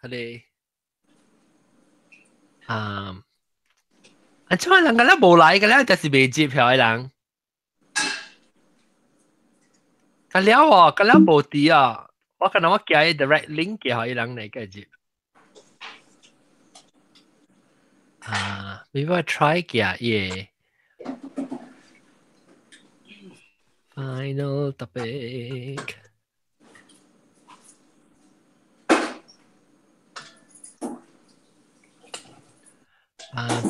彼個啊，啊，怎人個咧無來個咧，就是未接票的人。個了哦，個了無佇啊，我可能我寄 direct link 寄予伊人來個接。啊，maybe 我 try 寄伊個 final topic。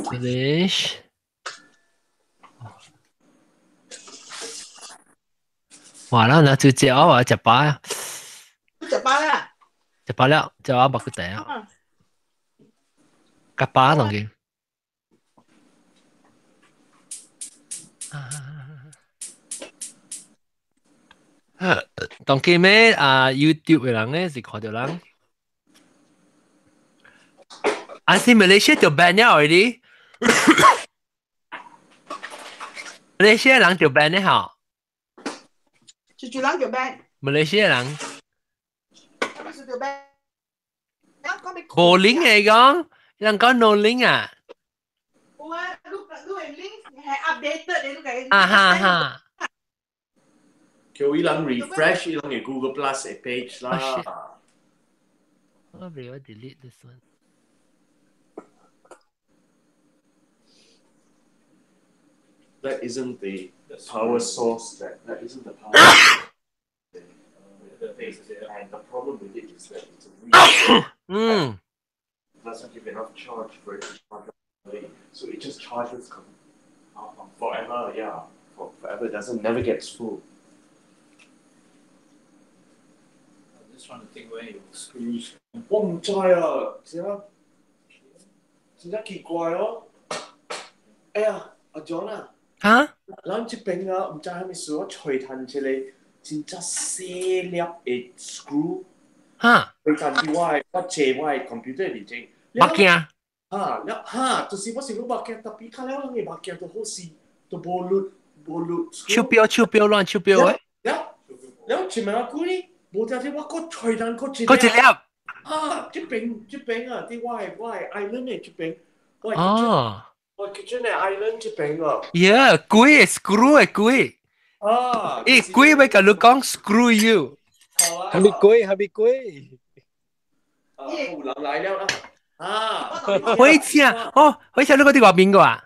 Publish。哇！咱若就食我食飽啊！食飽啦！食飽了，食飽目骨茶啊！較飽當然。當今咩啊？YouTube 的人咧是看著人。啊是馬來西亞就 ban 了 already。馬來西亞人就 ban 了吼。就就人就 ban。馬來西亞人。就 ban。無 link 嚟講，人講 no link 啊。有啊，你你的 link 係 updated 的，你個。啊哈哈。叫伊人 refresh 伊人嘅 Google Plus 嘅 page 啦。我未我 delete this one。 That isn't the power source. That isn't the power. And the problem with it is that it's a really doesn't give enough charge for it to charge up. So it just charges forever. Yeah, for forever. It doesn't never gets full. I'm just trying to think where your screws. 我唔知啊，真真正奇怪哦。哎呀，阿 John 啊，嚇？咱這邊啊，唔知係咪事，我吹彈一個真正細粒的 screw，嚇？吹彈佇我的我坐我的 computer 面前。目鏡。嚇了嚇，就是我想講目鏡，特別看了人的目鏡都好勢，都無甩無甩。手錶手錶亂手錶的。了了前面阿久呢，無條條我閣吹彈閣一閣一粒。啊！這邊這邊啊，佇我的 island 的這邊，我的哦。我 kitchen 的 island 這邊啊。 Yeah，鬼 screw 的鬼。啊！欸，鬼欲共你講 screw you。係咪鬼？係咪鬼？啊！有人來了啦！啊！火車哦，火車你閣佇外面個啊？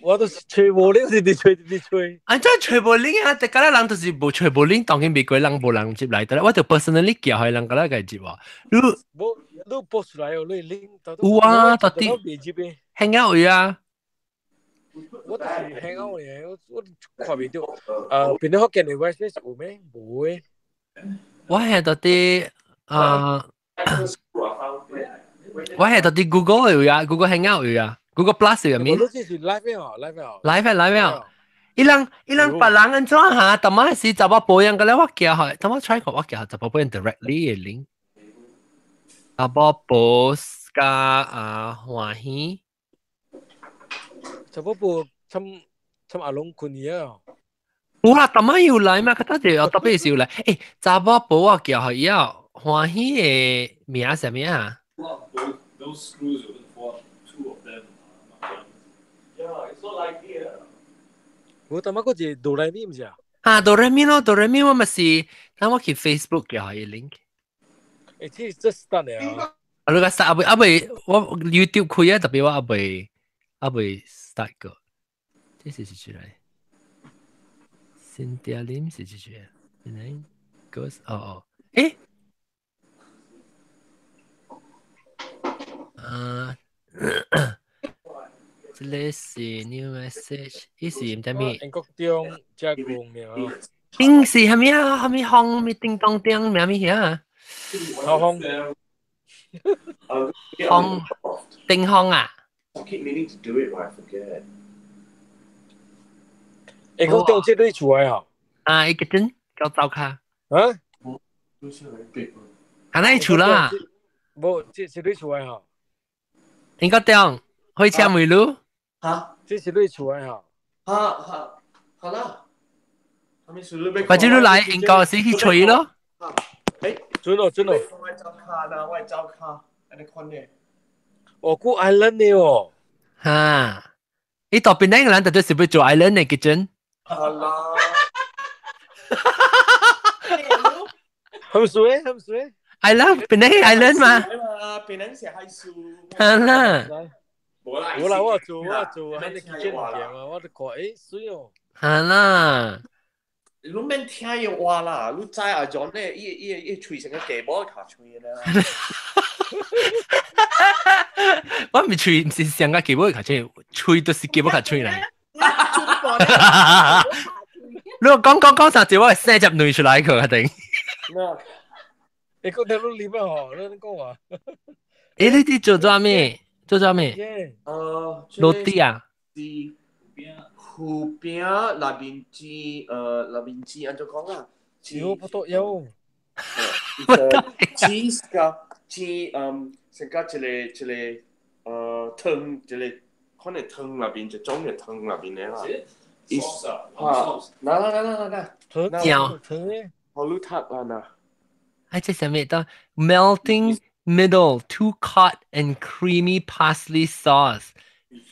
我都是揣無 link，是佇揣佇揣。按怎揣無 link 啊？逐個人就是無揣無 link，當然袂過人無人接來。但我就 personally 寄予人，個來共接喎。你無你 post 出來哦，你 link 有啊，到底未接的。 Hangout 有啊。我就是 Hangout 嘅，我看袂著。變咗福建的 WhatsApp 有咩？無的。我係到底啊，我係到底 Google 有啊，Google Hangout 有啊。Google Plus 入面。你這是 live 哦，live 哦。 live 啊 live 啊！伊人伊人別人按怎嚇？逐擺是查某保養個咧，我寄予，逐擺 try 過我寄予查某保養 directly 的 link。查某保加啊歡喜。查某保參參阿龍困去啊！有啦，逐擺有來嘛？較早就特別是有來。欸，查某保我寄予伊啊，歡喜的名啥物啊？ Those screws are for two of them. Yeah, it's not like here. 我他媽嗰隻哆來咪唔是啊？啊，哆來咪咯，哆來咪我咪是，等我去 Facebook 寄予伊 link。欸，這這 start 了。啊，你個 start 阿未阿未，我 YouTube 開啊，特別我阿未阿未 start 過。這是是出來。Cynthia Lim 是這句，原來 goes 哦哦，欸，啊。這個是 new message，伊是毋知物。英國中加工了。頂是啥物啊？啥物風？物叮當叮，咩物遐？頭風。風叮風啊！ I keep meaning to do it, but I forget. 英國中這對厝的吼。啊，伊個陣叫灶跤。啊？係哪厝啦？無，這是你厝的吼。英國中火車迷路。嚇？這是你厝的吼。嚇嚇，好啦。或者你來英國時去揣咯。欸，準哦準哦。我走卡啦，我走卡，按呢款的。哦，古 island 呢哦。哈，伊到邊個人特別是要做 island 的 kitchen。好啦。很水，很水。 island 邊個 island 嘛？邊個是海樹？哈啦。無啦，無啦，我做我做，喺你 kitchen 物件嘛，我就看，誒，水哦。哈啦。你免聽伊話啦，你知阿 John 咧，伊伊伊喙成個雞毛卡喙啦。我唔是喙，唔是上個雞毛卡喙，喙都是雞毛卡喙嚟。你講講講啥子，我會生隻女出來佢一定。你講聽你啉啊吼，你講話。誒，你啲做做咩？做做咩？落地啊？湖邊內面煮，內面煮按怎講啊？有不多有。 cheese 加煮，成加一個一個，湯一個，可能湯內面一種嘅湯內面的啦。嚇！嗱嗱嗱嗱嗱，湯醬湯咧。好你讀啦嗱。哎，這啥物？當 melting middle two cod and creamy parsley sauce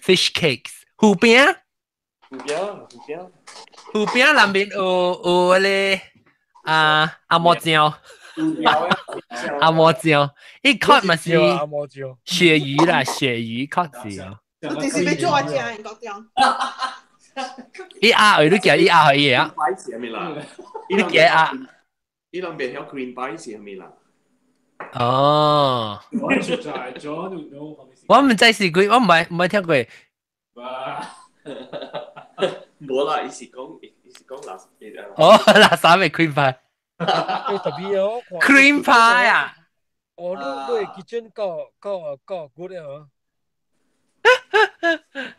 fish cakes 湖邊。湖邊，湖邊。湖邊內面有有迄個啊阿毛醬，阿毛醬，伊 cod 嘛是阿毛醬，鱈魚啦，鱈魚 cod 是哦。我就是要做醬，講醬。伊鴨佢都叫伊鴨佢嘢啊。 pie 是啥物啦？你叫鴨。伊攏袂曉 cream pie 是啥物啦？哦。我毋知是幾，我毋捌毋捌聽過。無啦，伊是講伊是講垃圾。哦，垃圾嘅 cream pie。特別哦。 cream pie 啊！哦，你你 kitchen 夠夠夠 good 啊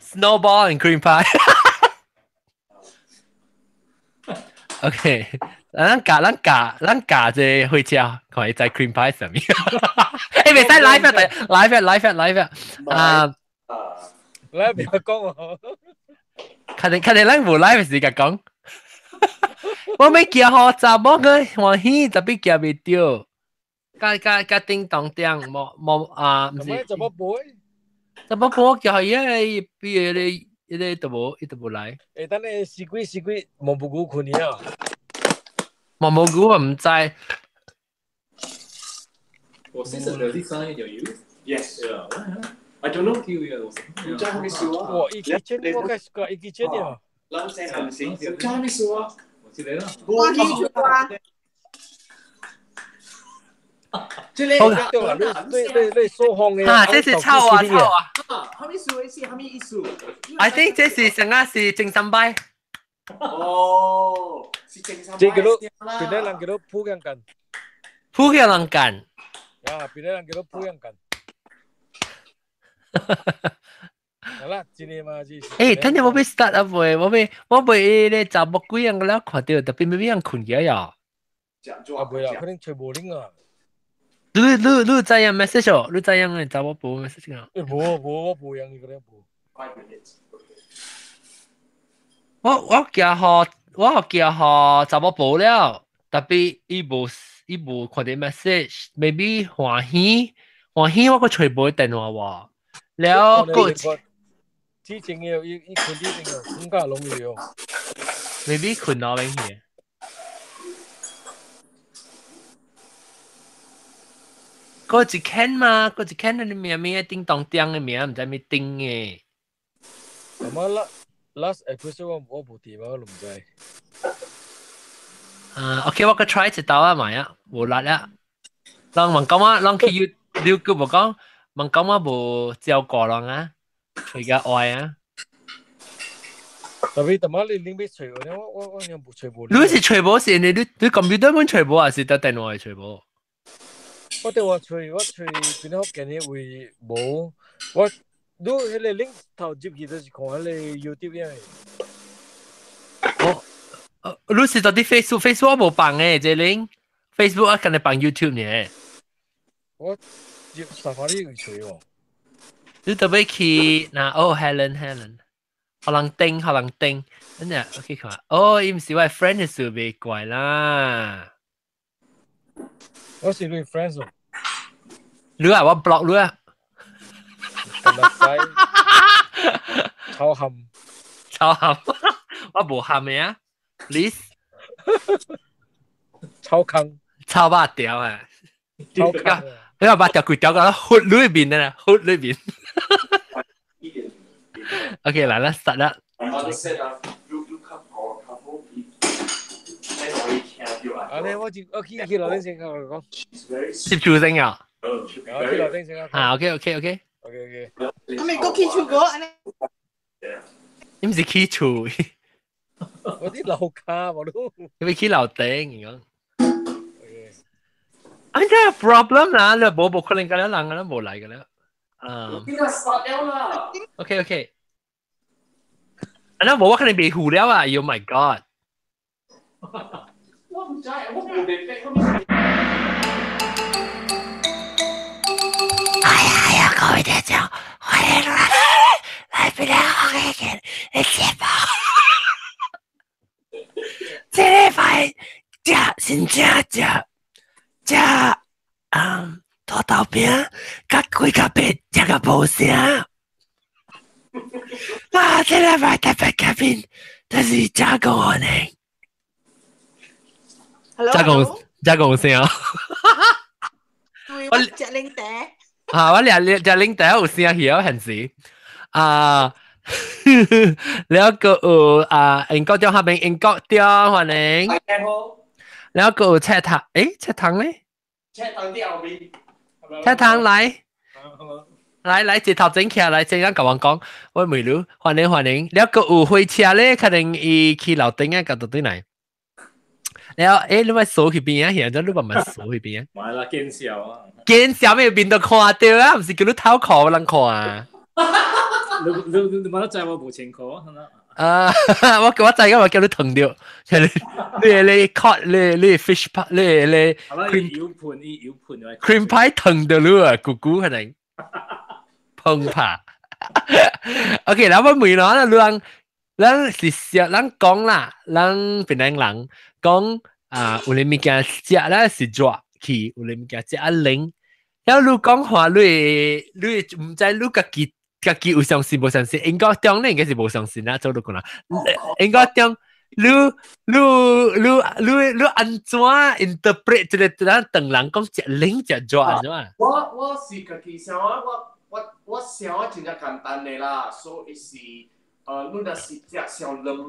！Snowball and cream pie。OK，咱教咱教咱教這火車，看伊知 cream pie 啥物。欸，袂使 live 啊，live 啊，live 啊，live 啊。啊，來別講哦。確定確定，咱無 live 時間講。我欲寄予查某個歡喜，特別寄袂著。加加加叮當叮，無無啊，毋是。怎麼背？怎麼背？叫伊個，比個伊個都無，伊都無來。欸，等下死鬼死鬼，毛不牛睏去啊！毛毛牛我毋知。 Was this a dirty sign you use? Yes. Yeah. I don't know. 唔知啥物事啊？哇！伊kitchen 我開始講伊 kitchen 啊。咱細漢時，唔知啥物事啊？我記得啦。我去做啊。這個對啦，你你你數項嘅。啊，這是臭啊臭啊！啥物事？是啥物意思？I think 這是成啊是精神病。哦，是精神病。這個都，邊個人叫做普陽幹？普陽人幹。啊，邊個人叫做普陽幹？好啦，真的嘛？這是。欸，等陣我欲 start up 未？我欲我欲咧查某鬼樣個了看著，特別欲俾人睏起呀。啊，袂啦，可能揣無恁啊。你你你知影 message 哦？你知影嘅查某婆 message 啊？欸，無無，我無用伊個咧無。我我寄予我寄予查某婆了，特別伊無伊無看著 message，maybe 歡喜歡喜我閣揣無電話喎。了個之前嘅伊伊睏之前嘅，睏甲攏有。 maybe 睏到邊去？嗰一間嘛，嗰一間的名咩叮當叮的名，毋知咩叮的。咁啊，last episode 我我無佇嘛，我毋知。啊，OK，我閣 try 一道啊，買啊，無力啊。人問講啊，人去要了解無講，問講啊無照顧人啊，隨個愛啊。特別特媽你拎欲揣無，我我我又無揣無。你是揣無是你你你 computer 本揣無，還是佇電話揣無？我電話揣，我揣邊個福建的位無，我你彼個 link 頭入去就是看彼個 YouTube 的。哦，你是佇 Facebook，Facebook 我無放的這 link，Facebook 我干焦放 YouTube 呢。我入 Safari 去揣哦。你特別去嗱，哦，Helen Helen，可能叮可能叮，等陣 OK 看，哦，伊毋是我 friend 的時袂怪啦。我是你 friends 哦。你啊，我 block 你啊。咁啊使，臭冚。臭冚，我無冚嘅啊。你臭坑。臭肉條啊！臭坑。你話肉條規條個血裏邊啊，血裏邊。OK，來啦，實啦。啊！你我我去樓頂先，我講。接住聲啊！去樓頂先啊！啊，OK。 OK。我未過去厝過，安尼。你唔是去厝？我啲樓卡我都。你咪去樓頂，講。啊，這 problem 啦，你無可能個了，人個了無來個了。啊。邊個殺了啦？OK。啊，那無我可能被唬了啊！Oh my god！我唔知，我冇地方。哎呀呀，各位聽眾，歡迎來來不了我給你節目。這禮拜食先食食食，土豆餅，甲幾個白食個無聲。啊，這禮拜特別嘉賓，就是加工我呢。加工加工聲。我食奶茶。啊！我兩食奶茶有聲去啊，現時啊，แล้วก็有啊，英國中下邊英國中歡迎。แล้วก็有赤糖，誒，赤糖咧？赤糖啲後面。赤糖來，來來，一頭前起來，正啱甲我講，我問你，歡迎歡迎。แล้วก็有火車咧，可能伊去樓頂啊，甲到對來。然後，你咪數去邊啊？現在你慢慢數去邊啊？買啦，見笑啊！見笑咩面都看到啊？唔是叫你偷看人看啊？你冇得知我無穿褲啊！我我知個，我叫你疼掉，你 cod 你 fish pie 你 cream 油盤油盤 cream pie 疼到你啊！姑姑可能碰怕。OK，然後我問啦，你咱是食咱講啦，咱檳榔人講啊，有啲物件食咧是熱去，有啲物件食啊冷。然後你講話你唔知你家己有相信無相信？英國中你應該是無相信啦，做你講啦。英國中你按怎 interpret 這個咱唐人講食冷食熱按怎？我是家己想啊，我想啊，真正簡單的啦，所以是。你若是食上軟肉的物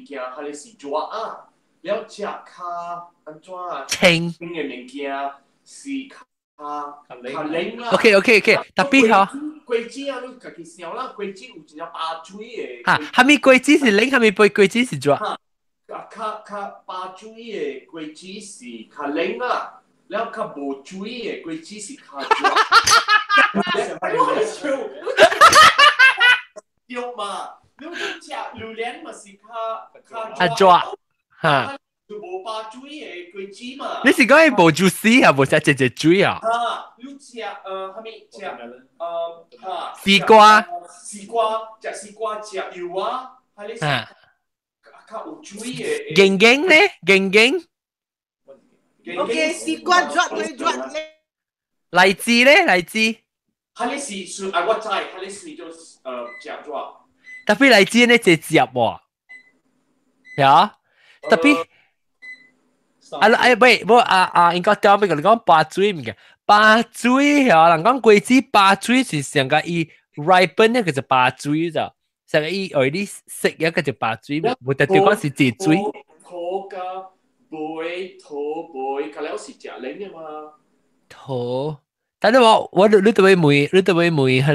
件，還是是熱啊？了食較按怎啊？清的物件是較較冷啦。 OK，特別吼。果子啊，你家己想啦，果子有真正巴水的。嚇，蝦米果子是冷，蝦米果子是熱？嚇，較較巴水的果子是較冷啦，了較無水的果子是較熱。對嘛？你食榴蓮嘛是較較熱嚇，就無巴水的果子嘛。你是講伊無 juicy 啊，無食一隻水啊？嚇，你食啥物食嚇？西瓜。西瓜，食西瓜食油啊，還是較有水的。硬硬咧，硬硬。 OK，西瓜熱對熱咧。荔枝咧，荔枝。還是是啊，我知，還是就食熱。特別荔枝呢，只接喎，呀，特別啊哎喂，無啊啊，應該調俾佢講巴水物件，巴水嚇，人講果子巴水是上個伊 ripen 那個就巴水咋，上個伊愛你食一個就巴水，無特別講是蔗水。桃加梅桃梅，佢了是食冷的嘛？桃，但係我你對問，你對問彼個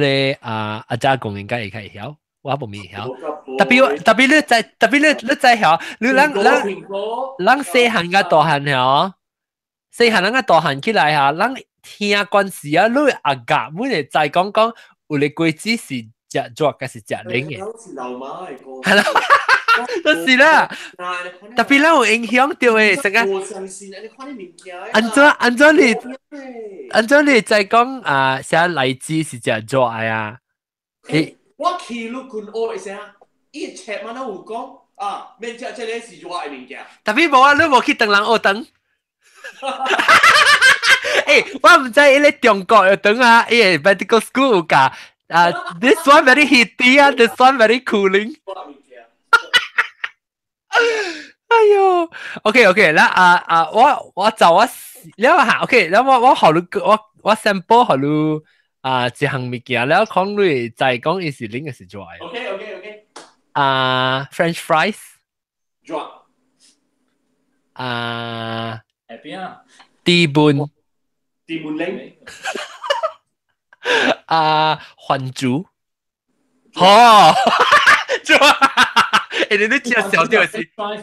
啊阿家公應該會較會曉。我無咪曉，特別特別你知，特別你知曉，你咱咱咱細漢甲大漢曉，細漢咱甲大漢起來嚇，咱聽慣時啊，你阿甲每個知講講，有個果子是食熱，還是食冷的？係啦，就是啦，特別咱有影響到的，成個按怎你按怎你知講啊？啥荔枝是食熱的啊？你我去你群學一聲，伊冊嘛，有講啊，免食這個是熱的物件。特別無啊，你無去唐人學堂。欸，我毋知伊咧中國又等啊，伊個 medical school 有教啊，this one very heaty 啊，this one very cooling。哎喲，OK OK，啦啊啊，我就我了下 OK，了我予你我 sample 予你啊一項物件，了講你再講伊是冷抑是熱的。 OK。啊，French fries。熱。啊，下邊啊？豬文。豬文冷。啊，番薯。好，做。欸，你食小掉是？番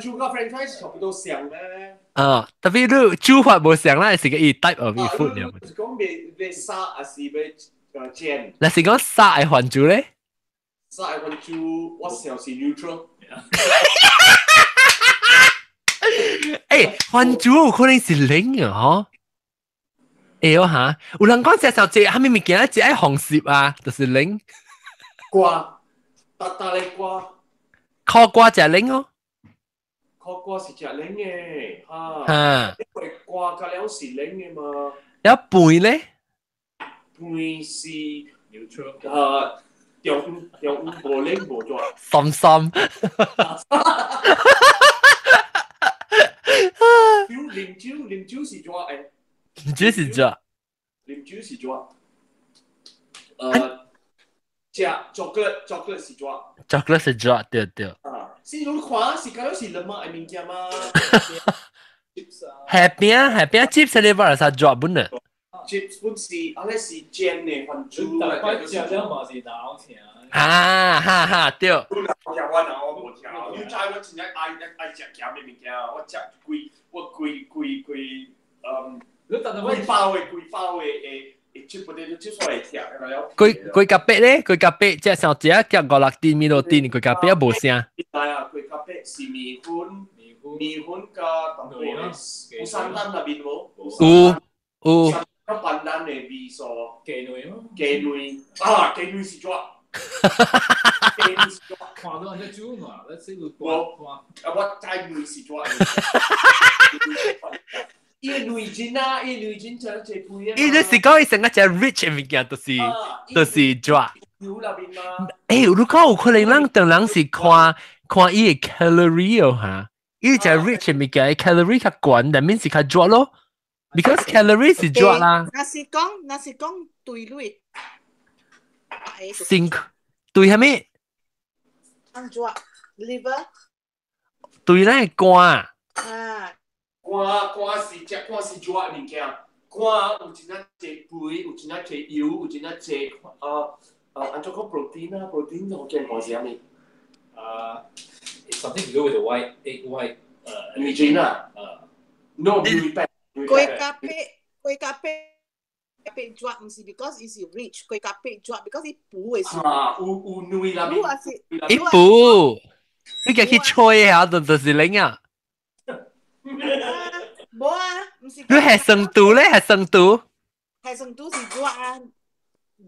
薯佮 French fries 差不多像咧。啊，特別你煮法無相啦，是個伊 type of food 了。是講欲煠還是欲煎？若是講煠的番薯咧？煠的番薯，我想是 neutral。欸，番薯有可能是冷的吼。會哦哈，有人講食小隻，啥物物件食愛紅色啊，就是冷。瓜，逐逐个瓜。苦瓜食冷哦。苦瓜是食冷的，哈。哈。因為瓜較了是冷的嘛。了飯咧？飯是 中中無冷無熱。酸酸。酒啉酒啉酒是熱的。啉酒是熱。啉酒是熱。食 chocolate chocolate 是熱。 chocolate 是熱，對對。啊，是你看是敢若是兩物的物件嗎？下餅下餅 chips 你話是熱本啊？chips 本是啊，咧是煎的番薯。大擺食了嘛是腦疼。啊哈哈對。我我若我無聽，你知我真正愛愛食鹹的物件，我食規我規規規嗯，規包的規包的會。這不得這出來聽了。規規夾白咧，規夾白，食上食食五六滴麵落滴，規夾白也無聲。係啊，規夾白是麵粉，麵粉加淡薄的，有三丹那邊無？有有。加斑蘭的味素。雞卵咯。雞卵啊，雞卵是熱。雞卵是熱。看到人家煮嘛，你識會我啊，我知卵是熱。伊個內筋啊，伊內筋真濟肥啊！伊就是講伊成個只 rich 的物件，就是熱。油那邊嘛。欸，如果有可能，咱當人是看看伊的 calorie 哦哈，伊只 rich 的物件，calorie 較懸，但面是較熱咯。Because calorie 是熱啦。若是講對你，辛苦對啥物？按怎 liver？對咱的肝。啊。肝肝是食肝是熱的物件，肝有真正濟肥，有真正濟油，有真正濟按怎講 protein 啊？protein 我驚肝是啥物？啊，it's something to do with the white egg white 女精啊？No，女白。規咖啡，規咖啡白熱，毋是 because 伊是 rich，規咖啡熱 because 伊補的是。啊，有女啦。你話是？伊補，你共去吹下就是冷啊。無啊，毋是。你係生肚咧？係生肚？係生肚是熱啊，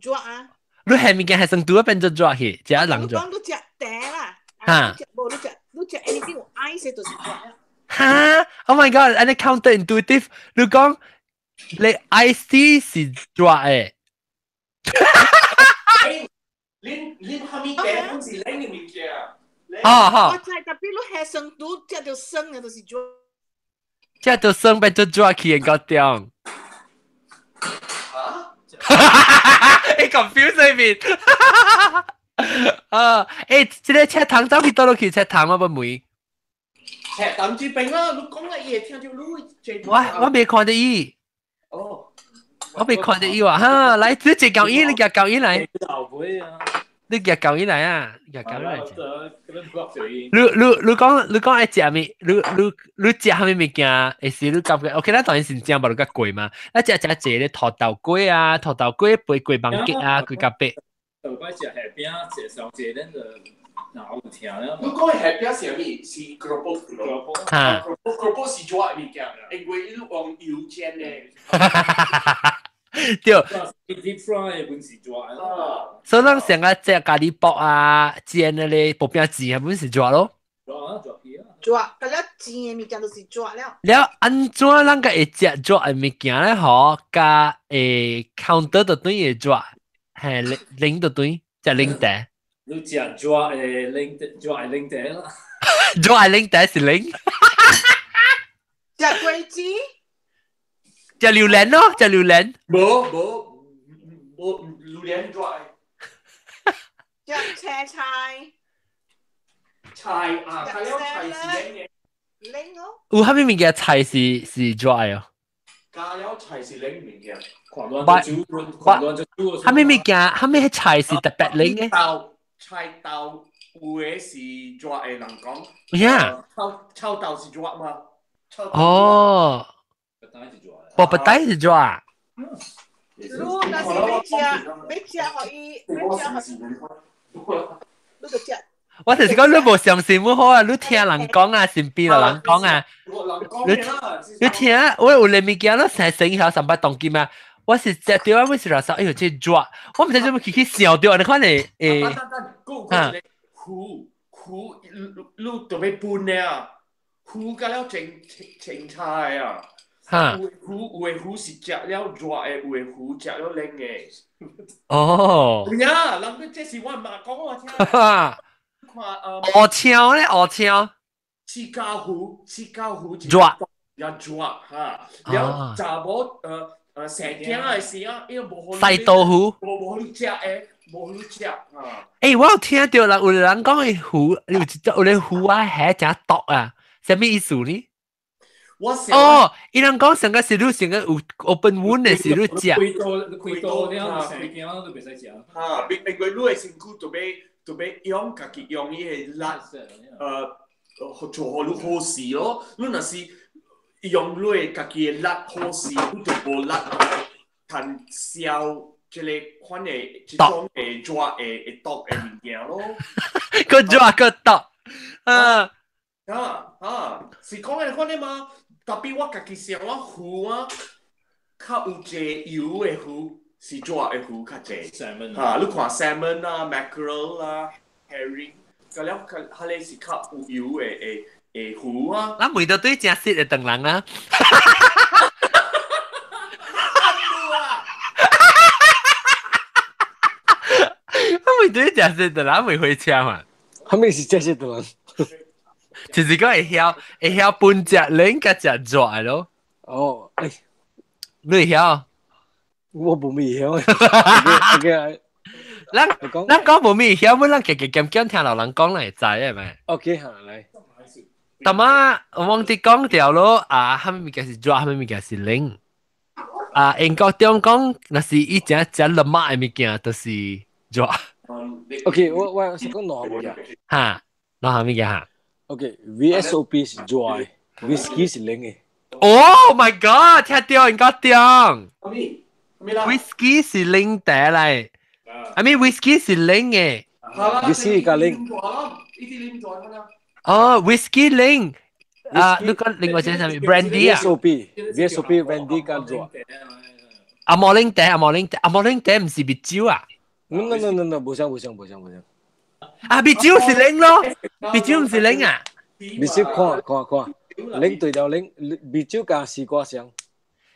熱啊。你係物件係生肚變做熱去，食人熱。講你食茶啦，哈？無你食你食 anything 有 ice 就是熱啊。哈？Oh my god！按呢 counterintuitive，你講你 ice tea 是熱的。恁恁啥物茶本是冷的物件？哈哈。我知，特別你係生肚食著酸的，就是熱。食著酸變做熱去的高中。哈？欸，confuse 面。啊，欸，這個赤糖走去佗落去赤糖我不問。赤糖這邊啦，你講啦，伊會聽著你。我未看著伊。哦。我未看著伊話哈，來，你一舊伊，你夾舊伊來。你夾舊伊來啊，夾舊伊來。你講愛食物，你食啥物物件，會使你感覺 OK，咱當然是正無較貴嘛。咱食食濟咧土豆粿啊，土豆粿配雞網結啊，雞夾白。頭擺食蝦餅，食燒雞，咱就腦有疼了。你講的蝦餅是啥物？是 keropok。哈。 keropok 是熱的物件，因為伊用油煎的。對。 Deep fry 本是熱的。所以咱上個食咖喱卜啊，煎的咧薄餅煎，本是熱咯。熱啊，熱去啊。熱，嗰了煎的物件就是熱了。了按怎咱個會食熱的物件咧？嗬，佮counter 就對會熱，係冷就對，食冷茶。你食熱的冷熱的冷茶啦。熱的冷茶是冷。食果子。食榴蓮咯，食榴蓮。無無無榴蓮熱的。食青菜。菜啊，菜了菜是冷的。冷哦。有啥物物件菜是熱的哦？加了菜是冷物件。看亂就煮，看亂就煮。啥物物件？啥物菜是特別冷的？豆菜豆有的是熱的，人講。呀。臭豆是熱嗎？哦。我不帶是熱。你若是欲食，欲食予伊，欲食予伊，你就食。我就是講你無相信我好啊，你聽人講啊，身邊的人講啊，你聽，我有個物件，你成成曉上擺當金啊，我是食著啊，我是話說，哎喲，這熱，我毋知做麼去想著，你看你誒，嚇，魚魚你特別笨啊，魚佮了青青菜啊。哈，有的魚是食了熱的，有的魚食了冷的。哦。有影，人講這是我媽講我聽。看烏青咧，烏青。赤膠魚，赤膠魚熱，也熱哈。了查某生囝的時啊，伊無予西多魚，無予你食的，無予你食啊。欸，我有聽著啦，有人講的魚，有一隻有个魚啊，蝦誠毒啊，啥物意思呢？哦，伊人講上個是你上個有 open wound 的是你食。開刀了，生囝都袂使食。哈，因為你的身軀特別特別用家己用伊的力，做予你好勢咯。你若是用你的家己的力好勢，你就無力通消這个款的這種會熱會毒的物件咯。閣熱閣毒，啊啊啊！是講按呢款的嗎？特別我家己想，我魚啊，較有濟油的魚是熱的魚較濟。哈，你看 salmon 啊、mackerel 啊、herring，佮了較彼个是較有油的的魚啊。咱每都對誠實的唐人啊。咱每對誠實的人，袂回車嘛。啥物是誠實的人？就是講會曉分食冷佮食熱的咯。哦，哎，你會曉？我無咪曉。咱咱講無咪曉，阮咱加加減減聽老人講，咱會知係咪？OK，好來。淡仔我忘記講著咯，啊，啥物物件是熱，啥物物件是冷。啊，英國中講，若是伊食食 lemak 的物件，就是熱。 OK，我是講兩項物件。哈，兩項物件哈。 OK，VSOP 是熱的，whisky 是冷的。 Oh my god！聽著英國中。Whisky 是冷茶來，I mean whisky 是冷的。 whisky 較冷。哦，whisky 冷。啊，你講另外一個啥物？Brandy 啊？VSOP，VSOP brandy 較熱。阿摩檸茶，阿摩檸茶，阿摩檸茶毋是蜜酒啊？No no no no，無相無相無相無相。啊，蜜酒是冷咯，蜜酒毋是冷啊？蜜酒看看看，冷對了冷，蜜酒佮西瓜相。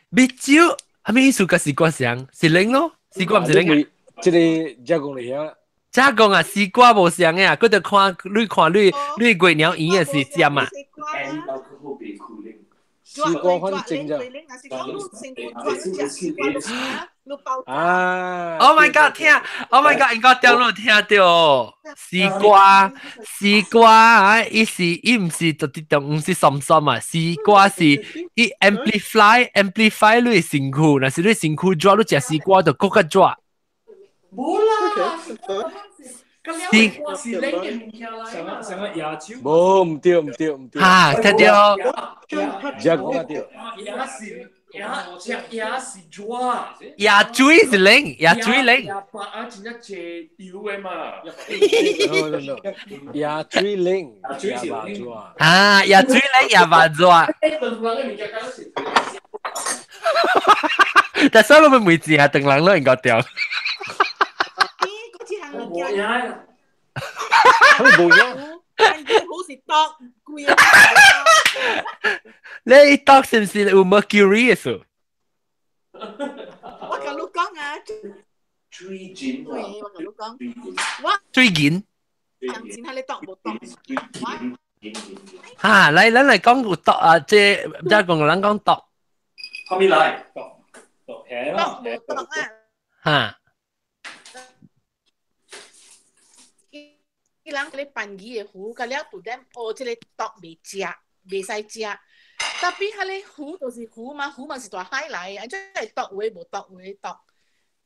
蜜酒啥物意思？佮西瓜相是冷咯？西瓜毋是冷啊？這個加工嚟曉。加工啊，西瓜無相的啊，閣著看你看你你月娘圓的是尖啊。西瓜反正啫。啊！Oh my god！聽，Oh my god！應該掉落聽著西瓜，西瓜啊！伊是伊毋是特別中，毋是酸酸啊！西瓜是伊 amplify amplify 你的身軀，若是你身軀熱，你食西瓜就閣較熱。無啦，西瓜是冷的物件來。啥個椰酒？無，毋對毋對毋對。哈，聽著。加工啊對。椰是椰食椰是熱。椰水是冷，椰水冷。椰白啊，真正濟油的嘛。 No no no，椰水冷，椰白熱。啊，椰水冷，椰白熱。但所以我每次啊，唐人攏應該對。無影，無影。番魚糊是毒，貴的。你毒是唔是有 mercury 嘅數？我共你講啊，水銀對，我共你講，我水銀。相信彼个毒無毒？我哈，來咱來講有毒啊，這這講人講毒。後面來毒毒平啦，毒無毒啊？哈。伊人咧番魚的糊，佮了拄點哦，這个毒袂食，袂使食。Tapi 彼个糊就是糊嘛，糊嘛是大海來的，啊，這個毒有的無毒，有的毒，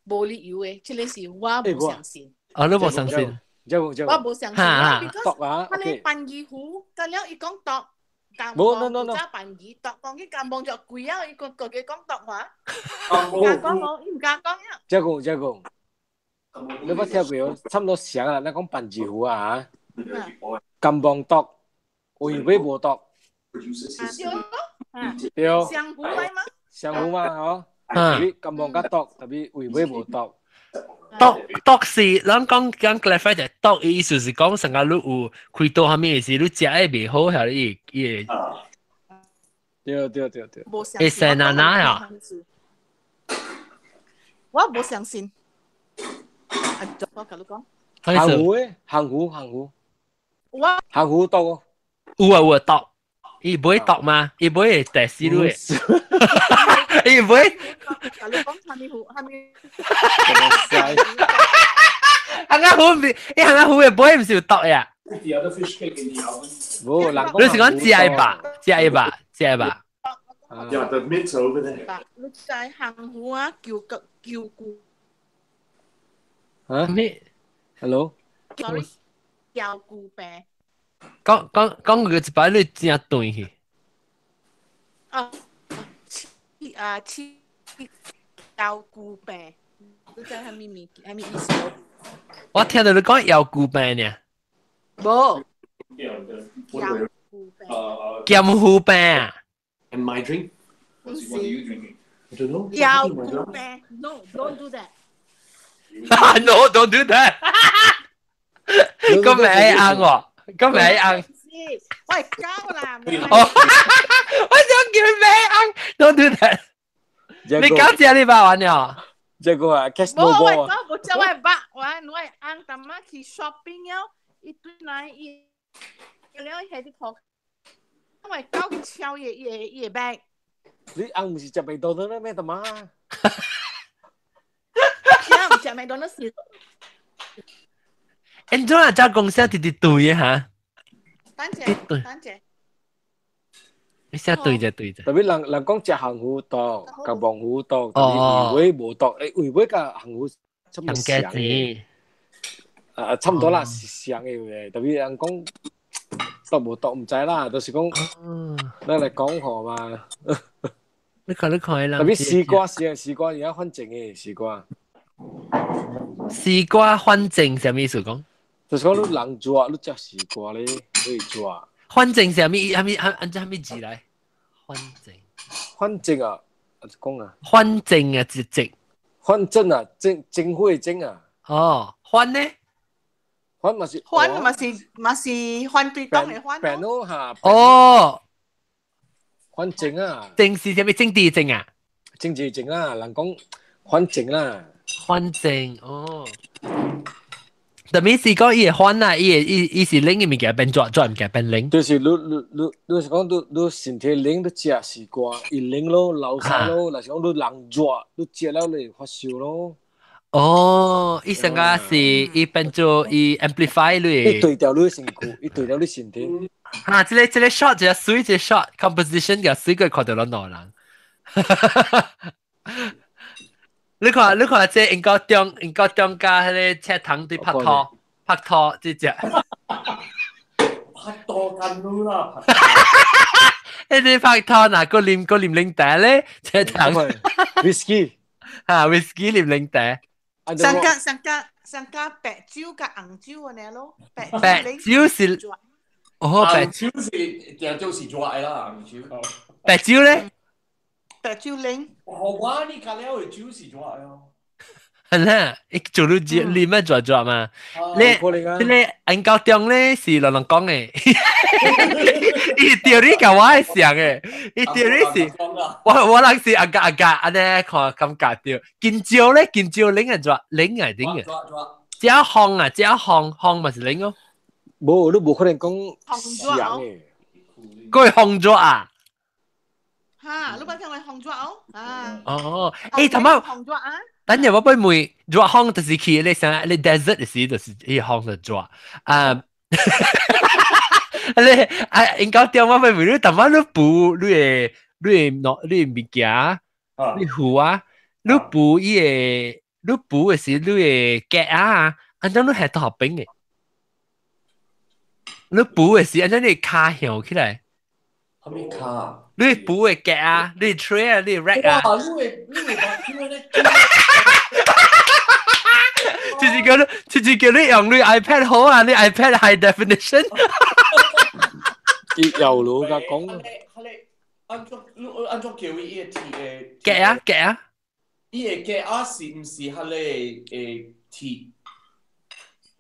無理由的，這个是我無相信。哦，你無相信？我無相信，毒啊！彼个番魚糊，佮了伊講毒，無，no no no，早番魚毒，講去監望就貴啊！伊個個個講毒話，毋敢講無，伊毋敢講啊。這個這個，你捌聽過？差不多像啊，咱講番薯糊啊，金望毒，胃尾無毒。對，對。香糊來嗎？香糊嘛，嗬。特別金望較毒，特別胃尾無毒。毒毒是，咱講講 clarify 就毒，意思是講成個你有開刀啥物是你食得袂好，還是伊伊會。對對對對。會生哪哪啊？我無相信。我共你講。行糊誒，行糊行糊。我。行糊毒。有啊有啊毒，伊不會毒嘛？伊不會第死你的。伊不會。共你講啥物糊？啥物？行啊糊唔是，伊行啊糊的尾毋是有毒呀？無，人你是講食的吧？食的吧？食的吧？ Yeah, the mint's over there. 你知行糊啊？叫個叫菇。啊？咩？Hello。 Sorry，叫菇病。講講講個一擺你真斷去。啊，啊，黐腰骨病，你知啥物物？啥物意思？我聽到你講腰骨病呢。無。腰骨病。劍虎病啊。 And my drink? 唔是。 I don't know. 腰骨病。No, don't do that. No, don't do that. 個名啱我，個名啱。喂，夠啦！哦，我想叫名啱，don't do that。你搞食你肉完了？這個啊，catch 無，我 no ball 講無食我肉，我我翁淡仔去 shopping 了，伊對來伊了伊下佇塗，我狗去敲伊伊個伊個 bag。你翁毋是食麥當勞咩？淡仔？啥毋食麥當勞是？因怎啊？只公司直直對嘅嚇？等者，等者。你寫對者對者。特別人人講食紅芋毒，佮黃芋毒，特別胃尾無毒，誒胃尾佮紅芋差不多像嘅。啊，差不多啦，是像嘅，特別人講毒無毒毋知啦，就是講，咱來講好嘛。你看你看，特別西瓜是啊，西瓜而家反正嘅西瓜。西瓜反正啥物意思講？就是講你人熱，你食西瓜咧，你會熱。反正啥物？啥物？按照啥物字來？反正。反正啊，講啊。反正啊，直直。反正啊，政政府的政啊。哦，反呢？反嘛是。反嘛是嘛是反對黨的反。變咯嚇。哦。反正啊。政是啥物？政治政啊？政治政啊，人講反正啦。反正哦。特別是講伊會反啊，伊會伊伊是冷的物件變熱，熱物件變冷。就是你你你你是講你你身體冷，你食西瓜，伊冷咯，流屎咯，若是講你人熱，你食了你會發燒咯。哦，伊成個是伊變做伊 amplify 你。伊對掉你身軀，伊對掉你身體。啊，這個這個 shot 這個水這個 shot composition 個水個看到攏兩人。你看，你看，這英國中英國中加彼个赤糖對拍拖，拍拖這隻。拍拖緊啦！彼個拍拖若閣啉閣啉奶茶咧，赤糖。 Whisky。哈，whisky 啉奶茶。上加上加上加白酒佮紅酒按呢咯，白酒是，哦，白酒是定就是熱的啦，紅酒。白酒咧？白酒冷。我你較了的酒是熱的哦。係啦，伊做你你咩做做嘛？你你按高中咧是人人講嘅，伊調你甲我係想嘅，伊調你是，我人是阿格阿格，按呢看感覺到，近蕉咧近蕉拎係做拎係點嘅？只紅啊，只紅紅咪是拎哦。無，你無可能講想嘅。佢紅咗啊！嚇，你捌聽過紅咗哦？啊！哦，誒，頭先紅咗啊！等陣我俾問，熱紅就是去你想你 desert 時就是伊紅就熱啊。你啊，應該點我俾問你，頭先你補你的你的喏你的物件，你糊啊，你補伊個你補的是你的夾啊，按怎你係多學冰的？你補的是按怎你卡翹起來？啥物卡？你補的夾啊，你 tray 啊，你 rack 啊。哇！你會你會把手呢？就是叫你，就是叫你用你 iPad 好啊，你 iPad high definition。伊有路甲講。按怎你按怎叫伊個鐵的？夾啊夾啊！伊個夾啊是毋是彼個鐵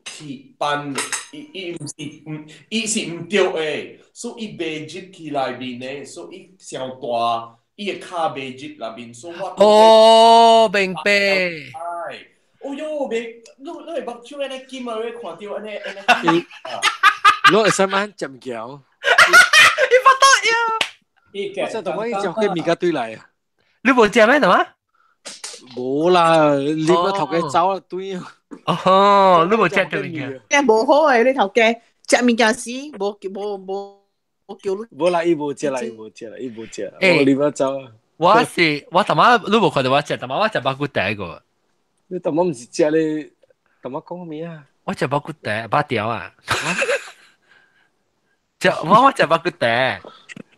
鐵板？伊伊毋是毋，伊是毋對的，所以伊袂入去內面的，所以伊傷大，伊個跤袂入內面，所以我哦，明白。哎，哦喲，袂，你你會目睭按呢金啊，你看著按呢按呢。你會使慢食物件？伊不得呀！我真同我伊食個物件對來啊！你無食咩？係嘛？無啦，你個頭家走啊對。哦，你無食到物件？誒，無好誒，你頭家食物件時無無無無叫你。無啦，伊無食啦，伊無食啦，伊無食。我你要走。我是我頭媽你無看到我食，頭媽我食肉骨茶個。你頭媽毋是食咧？頭媽講咩啊？我食肉骨茶，肉條啊。食我我食肉骨茶。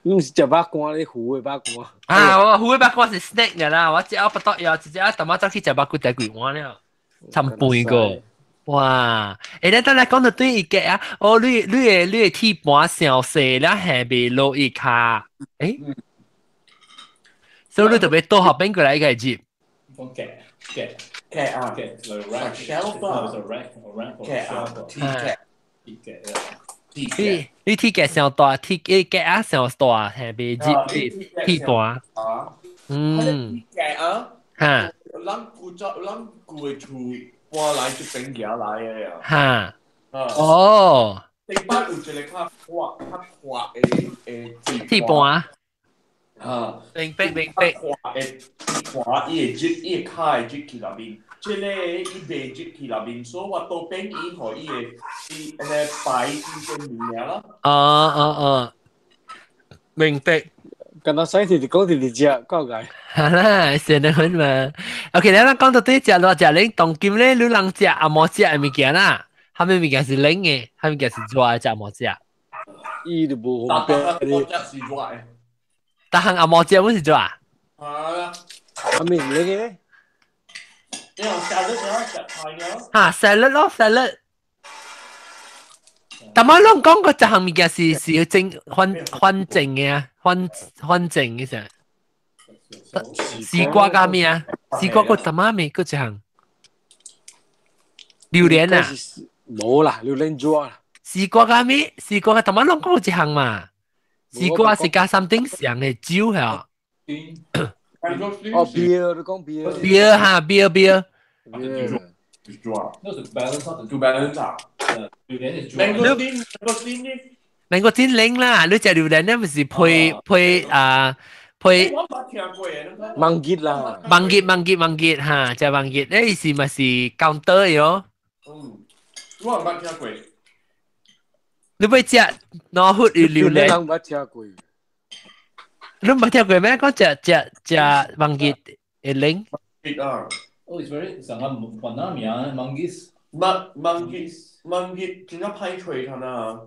你毋是食肉乾，你糊的肉乾。啊，我糊的肉乾是 snack 嘅啦，我食啊不得了，直接啊頭媽走去食肉骨茶幾碗了，差半個。哇！欸，你等下講到對伊個啊，哦，你你的你的鐵盤傷細了，下袂落伊跤，欸，所以你特別倒後邊過來伊個入。講夾夾夾啊夾，like shelf 啊，rack rack 夾啊，鐵夾，鐵夾。你你鐵夾傷大，鐵夾啊傷大，下袂入鐵盤。嗯。夾啊。嚇。咱舊早咱舊的厝搬來這邊行來的啊。嚇。哦。頂擺有一個較闊較闊的的鐵盤。啊。明白明白。較闊的鐵盤，伊會入，伊的跤會入去內面。這個伊袂入去內面，所以我倒變伊予伊會伊按呢擺這物件啦。哦哦哦，明白。敢若使直直講直直食，夠解。係啦，成日很嘛。OK，你咱講到對食落食冷，當今咧，你人食阿毛食的物件啦，啥物物件是冷的，啥物件是熱的，食阿毛食。伊就無方便。阿毛食是熱的。逐項阿毛食阮是熱。啊。啥物冷的？你用 salad 咯，食菜咯。嚇，salad 咯，salad。但我攏講過一項物件是是要正反反正嘅啊，反反正嘅啥？西瓜加咩啊？西瓜個淡仔味，閣一項。榴蓮啊？無啦，榴蓮熱啦。西瓜加咩？西瓜個淡仔攏講有一項嘛？西瓜是加 something 上嘅酒嚇。哦，beer 你講 beer。 beer 哈，beer beer。那是 balance 就 balance 啊。榴蓮是 mangosteen mangosteen 呢？mangosteen 冷啦，你食榴蓮咧，毋是配配啊配。我捌聽過的。芒結啦。芒結芒結芒結哈，食芒結，咧是咪是 counter 喲？嗯，我毋捌聽過。你欲食老虎與榴蓮？毋捌聽過。你毋捌聽過咩？講食食食芒結會冷。結啊！哦，it's very 上個雲南名 manggis。芒芒結芒結真正歹揣看啊！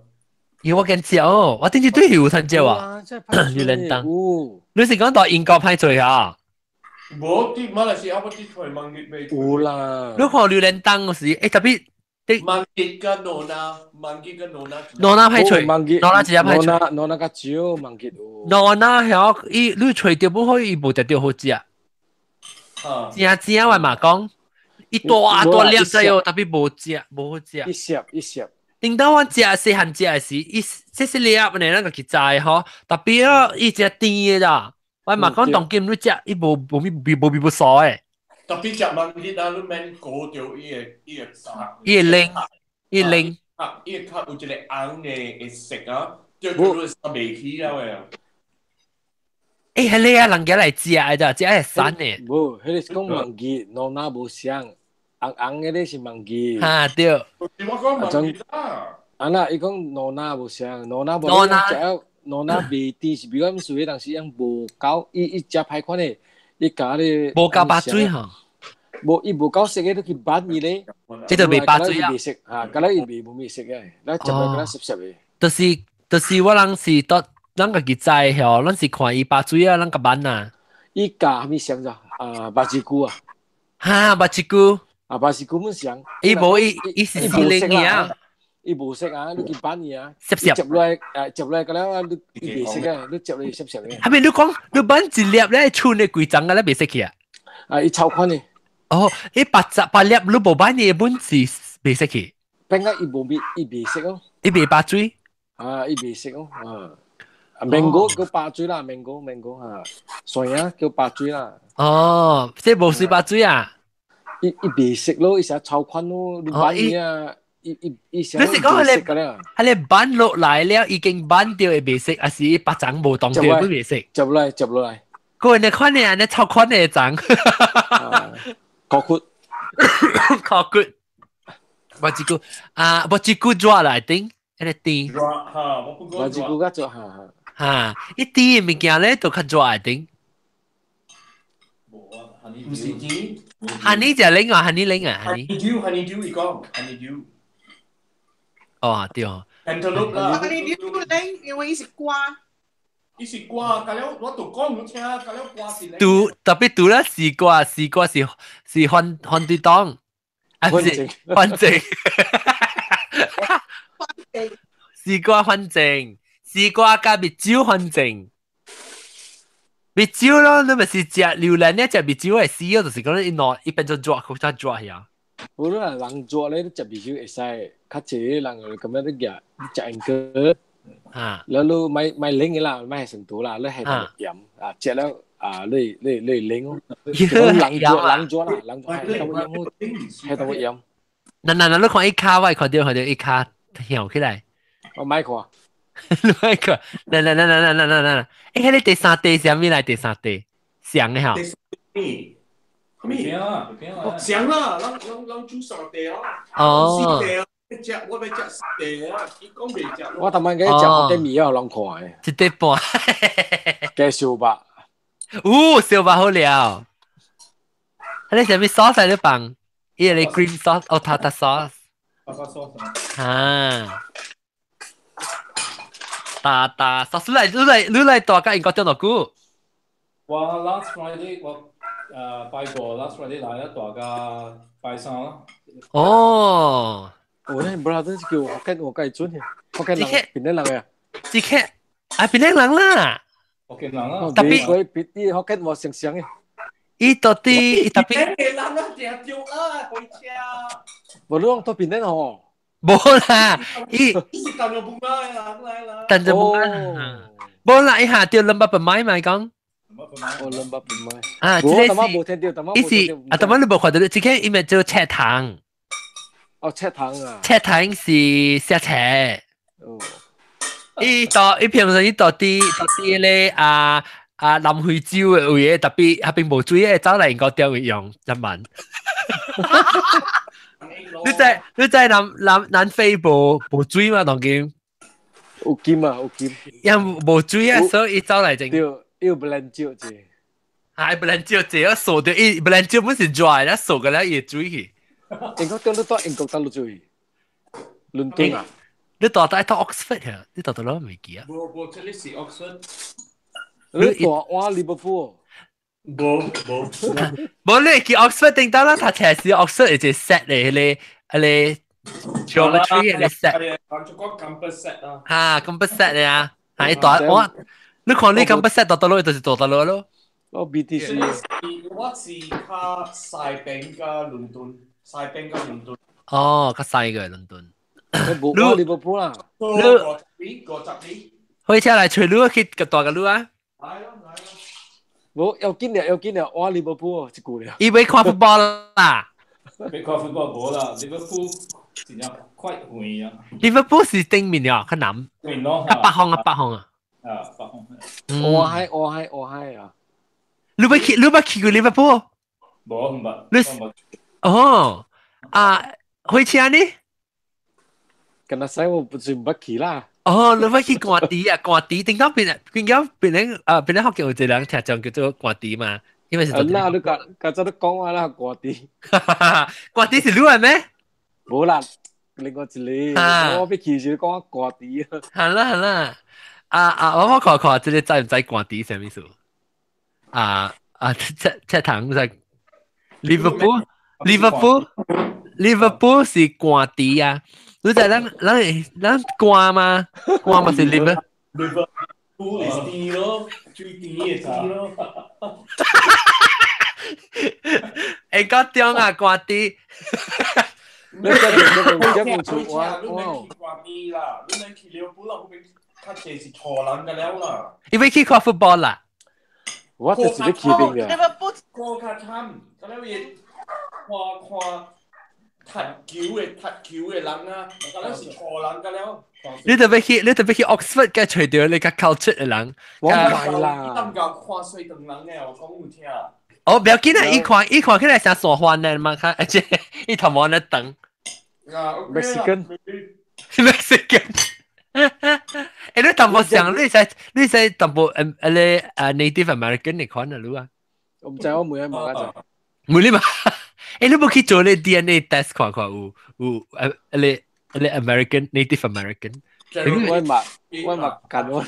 咦，我見食哦，我頂次對有通食啊，榴蓮當。你是講到英國歹揣啊？無，佇馬來西亞我佇揣芒結袂。有啦。你看榴蓮當時，欸特別。芒結佮 nona，芒結佮 nona。 nona 歹揣，nona 直接歹揣。 nona 較少，芒結有。 nona 曉伊你揣著不好，伊無特著好食。正正我嘛講，伊大大粒仔哦，特別無食無好食。一粒一粒。頂到我食細漢食的時，伊細細粒呢，咱家己摘吼，特別哦，伊食甜的啦。我嘛講當今你食，伊無無味無味無素的。特別食芒果啊，你免顧著伊個殼。伊會冷，伊會冷。啊，伊個殼有一個紅的會色啊，就叫做袂起了的。欸，彼个啊，人家來食的咋，食會酸的。無，彼个是講芒果，老衲無相，紅紅的咧是芒果。哈對。我講芒果啦。啊那，伊講老衲無相，老衲無。老衲老衲袂甜，是比較屬於當時樣無夠，伊伊食歹款的，伊加咧。無夠白水吼。無，伊無夠色的，你去挽伊咧。這就袂白水啊。袂色，哈，敢若伊袂無味色的，咱食落敢若濕濕的。就是我人是到。咱家己摘吼，咱是看伊白水啊，咱共挽啊。伊加啥物香咋？啊，巴西菇啊。哈，巴西菇。啊，巴西菇本香。伊無伊伊是四零啊。伊無色啊，你去挽伊啊。濕濕。接落來，接落來個了啊，你伊袂色啊，你接落來濕濕的。係咪你講你挽一粒咧，剩的規層個咧袂色去啊？啊，伊超款的。哦，伊八十八粒你無挽伊本是袂色去。變個伊無味，伊袂色哦。伊袂白水。啊，伊袂色哦，啊。Mango 叫白水啦，mango mango 嚇，蒜啊叫白水啦。哦，這無水白水啊？伊伊袂食咯，伊成超款咯，你挽伊啊，伊伊伊成。你是講佢咧，佢咧挽落來了，已經挽掉會袂食，還是白種無當掉都袂食？接落來，接落來。個人款的，你超款的種。高骨，高骨。無一句啊，無一句熱來頂，那個甜。熱哈，我不過。無一句較熱哈。哈，伊甜的物件咧都較熱的頂。無啊，毋是甜。honey 就冷啊，honey 冷啊，honey。 honeydew honeydew 伊講 honeydew。哦，對。 Cantaloupe 啦。 honeydew 冷，因為伊是瓜。伊是瓜，甲了我都講你聽，甲了瓜是冷。除特別除了西瓜，西瓜是是反反對黨，啊是反正。反正。西瓜反正。西瓜佮蜜酒反正，蜜酒咯，你咪是食榴蓮咧，食蜜酒會死咯，就是講伊攞伊變做熱，較較熱遐。無啦，人熱咧，你食蜜酒會使，較濟人就感覺你食食英哥，啊，แล้ว你買買冷的啦，買成都啦，你係鹽啊，食了啊，你你你冷哦，人熱人熱啦，人熱係當鹽，係當鹽。嗱嗱嗱，你看伊跤，我看著看著伊跤翹起來。我買看。你買看，來來來來來來來來，欸，彼个第三塊啥物來？第三塊上的吼。咩？啊，上啦，咱咱咱煮三塊啊。哦。四塊啊，食我欲食四塊啊，伊講袂食。我逐擺去食福建麵啊，攏看的。一塊半。加燒肉。有燒肉好料。彼个啥物 sauce 咧放？伊个 cream sauce，哦，tartar sauce。 tartar sauce。啊。大大 sauce 你來你來你來蹛佮英國蹛偌久？我 last Friday 我拜五 last Friday 來啦，蹛到拜三咯。哦，我那 brother 叫福建我介準嘅，福建人檳城人嘅。這個啊檳城人啦。福建人啊。特別佢別啲福建話成成嘅。伊到底伊特別。檳城人啊，定對啊，開車。無你講到檳城吼。無啦，伊是淡江本來人來啦。淡江本來，無啦，伊下掉兩百八買咪講。哦，兩百八買。啊，這個是，無聽到，伊是啊，淡仔你無看到，這個伊咪做赤糖。哦，赤糖啊。赤糖是寫冊。哦。伊到伊平常伊到佇到佇咧啊啊南非洲的位的，特別彼邊無水的，走來英國釣用一萬。你知你知南南南非無無水嘛？當今有金啊，有金。因無水啊，所以伊走來整。對，伊有 blend 少者。啊，blend 少者，我掃著伊 blend 少本是 dry 啦，掃個了伊會水去。英國你蹛英國佗落水？倫敦啊？你蹛佇到 Oxford 嚇？你蹛佗落未記啊？無無，這裡是 Oxford。你蹛我利物浦。無無。無你去 Oxford 頂到啦，讀冊時 Oxford 一個 set 咧，彼個彼個 geometry 彼個 set。人就講 campus set 啊。哈，campus set 咧啊，哈，伊蹛我，你看你 campus set 蹛佗落，就是蹛佗落咯。我 BTC。我是較西邊加倫敦，西邊加倫敦。哦，較細嘅倫敦。無我利物浦啦。你50里50里。火車來揣你去個大個路啊！來咯來咯。無要緊了，要緊了，我利物浦一句了。伊欲看 football 啦。欲看 football 無啦，利物浦真正快遠啊。利物浦是頂面啊，較南。面咯。較北方啊，北方啊。啊，北方。我海我海我海啊！你捌去過利物浦？無，毋捌。你哦啊，火車呢？近日使我不是毋捌去啦。哦，你捌去官邸啊？官邸頂到邊啊？邊間邊咧啊？邊咧學校有一個人聽講叫做官邸嘛？因為是。啊，你剛剛才你講話啦，官邸。官邸是你的咩？無啦，另外一個，我欲去時講官邸。好啦好啦，啊啊，我看看這個知毋知官邸啥物意思？啊啊，這這堂在利物浦，利物浦，利物浦是官邸啊！你知咱咱咱官嗎？官嘛是利物。利物浦是甜咯，最甜的甜咯。會到中啊，官邸。你這個這個出我，你免去官邸啦，你免去利物浦啦，嗰邊較濟是錯人個了啦。你欲去看 football 啦？我就是欲去邊嘅。利物浦看較慘，咁了伊看看踢球的踢球的人啊，咁了是錯人個了。你特別去，你特別去 Oxford 嘅揣著你較 culture 的人。我唔係啦。當夠看水長人嘅，我講有聽。哦，不要緊啊！伊看伊看起來像傻番呢嘛，看而且伊頭毛咧長。 Mexican。 Mexican。欸，你淡薄像，你使你使淡薄誒誒咧啊 Native American 你看啊，你啊？我毋知我問下嘛，問你嘛？欸，你無去做咧 DNA test 看看有有誒誒咧誒咧 American Native American？我嘛我嘛幹我。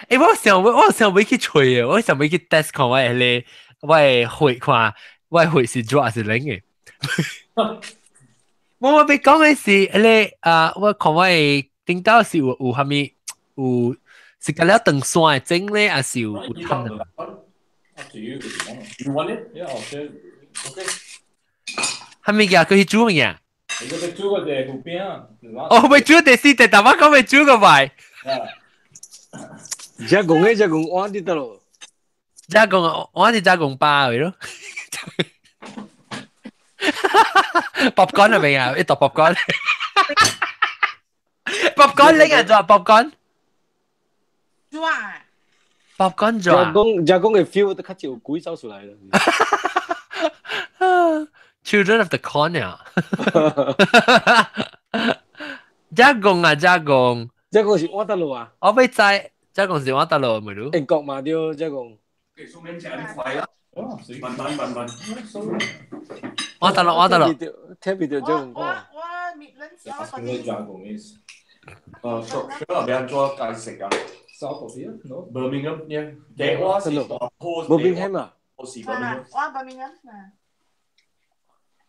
欸，我想我想欲去揣的，我想欲去 test 看我的咧，我的血看，我的血是熱還是冷的？我欲講的是，彼个啊，我看我的頂到是有有啥物有是甲了長線的整咧，還是有有探的？ You want it? Yeah, I'll share. Okay. 啥物件？佢去煮物件？你個煮個隻湖邊啊？哦，欲煮第四隻，但我講欲煮個擺。只公嘅只公我佇倒咯？只公我是只公包的咯。popcorn 係咪啊？一袋 popcorn。popcorn 拎啊，做 popcorn。做啊？popcorn 做啊？只公只公嘅 feel 都較少鬼走出來啦。 Children of the Corn 啊！只公啊，只公。只公是我得路啊？我欲知，只公是我得路，咪咯？英國嘛對，只公。順便食啲快啦。慢慢慢慢。我得咯，我得咯。聽唔到這種講。我 Midlands 我嗰啲。誒，小學邊做解釋啊？South of here? No. Birmingham, yeah. 第我是 Birmingham 啊。我是 Birmingham。我 Birmingham 啊。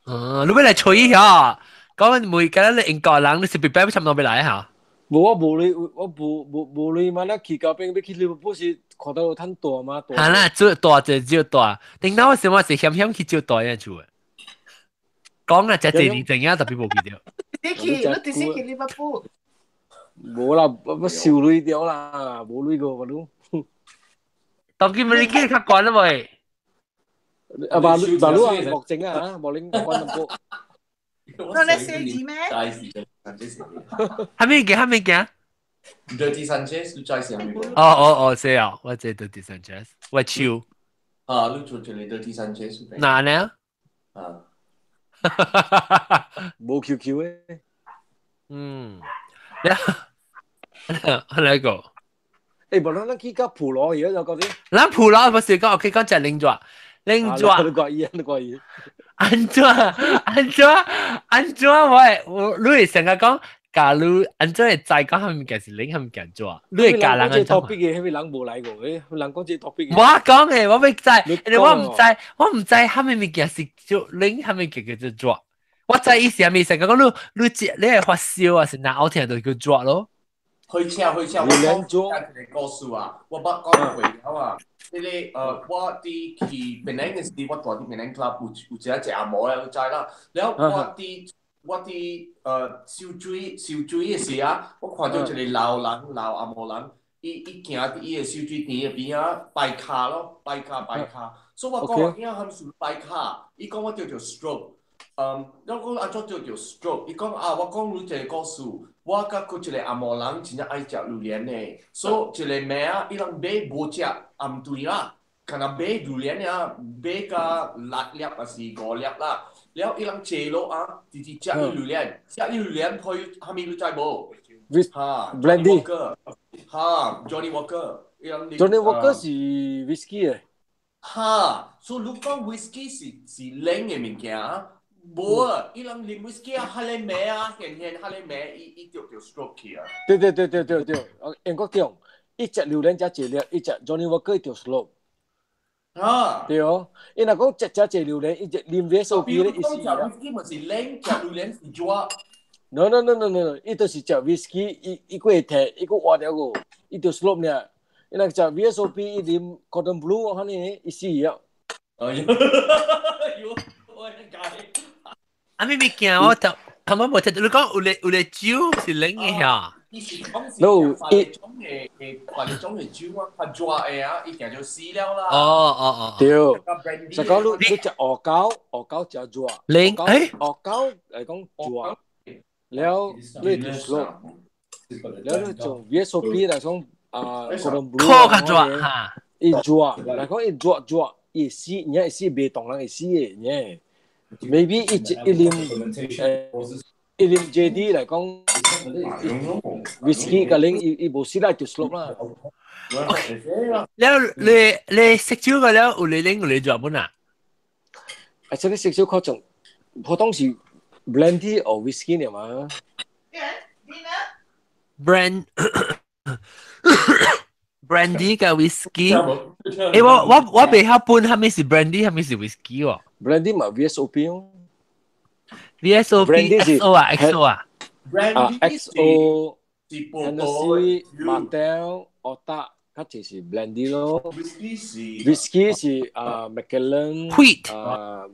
嗯，你欲來揣一下，講每個你英國人，你是 prepare 差唔多欲來嚇？無我無鐳，我無無無鐳嘛，咱去到邊欲去利物浦是看到有趁大嘛？係啦，做大就少大。頂到我時我是險險去少大樣做。講啊，這幾年怎樣特別無記得。你去，你直接去利物浦。無啦，我收鐳掉啦，無鐳過我都。當今你去較懸啦未？啊，馬馬路啊，莫整啊，無恁關淡薄。那你寫字咩？係咩嘅？係咩嘅？Dirty Sanchez，你知是啥物？哦哦哦，是啊，我知 Dirty Sanchez，我手。啊，你做一個 Dirty Sanchez。哪呢？啊。無 QQ 的。嗯。你哪個？欸，無咱咱去到普羅而家就嗰啲。咱普羅不是講，OK，講食奶茶，奶茶。你怪伊，你怪伊。安怎安怎安怎我我你會成日講，假如安怎會知講啥物件是奶，啥物件做？你會教人安怎？ topic 的，彼人無來過，彼人講這 topic。我講的，我欲知，因為我毋知，我毋知啥物物件是叫奶，啥物件叫做做。我知伊是啥物，成日講你你你會發燒啊，是哪好聽就叫做咯。開車開車，我講一個故事啊，我捌講過了啊。這個我佇去檳城的時，我住佇檳城 club 有一個一個阿毛咧，你知啦。了我佇燒水的時啊，我看到一個老人老阿毛人，伊行佇伊的燒水池的邊仔掰跤咯，掰跤掰跤。所以我講我囝含是掰跤，伊講我著著 stroke。我講按怎著著 stroke？伊講啊，我講你一個故事，我佮閣一個阿毛人真正愛食榴蓮的，所以一個暝仔，伊人買無食暗頓啦，敢若買榴蓮爾，買甲六粒抑是五粒啦。了伊人坐落啊，直直食伊榴蓮，食伊榴蓮配啥物你知無？哈，Brandy。哈，Johnny Walker。 Johnny Walker 是 whisky 的。哈，所以你講 whisky 是冷的物件。無啊，伊人啉 whisky 啊，哈咧暝啊，現現哈咧暝，伊著著 stroke 去啊。對對對對對對，英國中，伊食榴蓮食一粒，伊食 Johnny Walker 就 stroke。啊，對哦，伊若講食食一榴蓮，伊食啉 VSOP 咧，伊是。食 whisky 嘛是冷，食榴蓮是熱。 No no no no no，伊就是食 whisky，伊閣會提，伊閣活了個，伊就 stroke 爾。伊若食 VSOP，伊啉 Cordon Bleu 可能伊死了。哎呦，我解。啊，咩物件我就頭先無聽到你講有咧酒是冷的嚇。伊是講是別種的別種的酒啊，較熱的啊，伊定就死了啦。哦哦哦，對。就講你食鵝狗，鵝狗食熱。冷誒？鵝狗嚟講熱，了你就 stroke，了你從 VSOP 來講啊，Cordon Bleu 較熱嚇。伊熱，來講伊熱熱，伊死，而會死袂動人會死的，呢。maybe 一啉 JD 來講，whisky 個啉伊無死啦就 stroke 啦。了你食酒個了有你啉有你熱本啊？啊，這個食酒較重，普通是 brandy 或 whisky 爾嘛。 Brandy 佮 whisky。欸，我袂曉分，啥物是 brandy，啥物是 whisky 喎。 Brandy 嘛 VSOP 哦。 VSOP XO 啊 XO 啊。啊 XO Hennessy Martell Otard 較濟是 brandy 咯。 Whisky 是 Whisky 是啊 Macallan Wheat 啊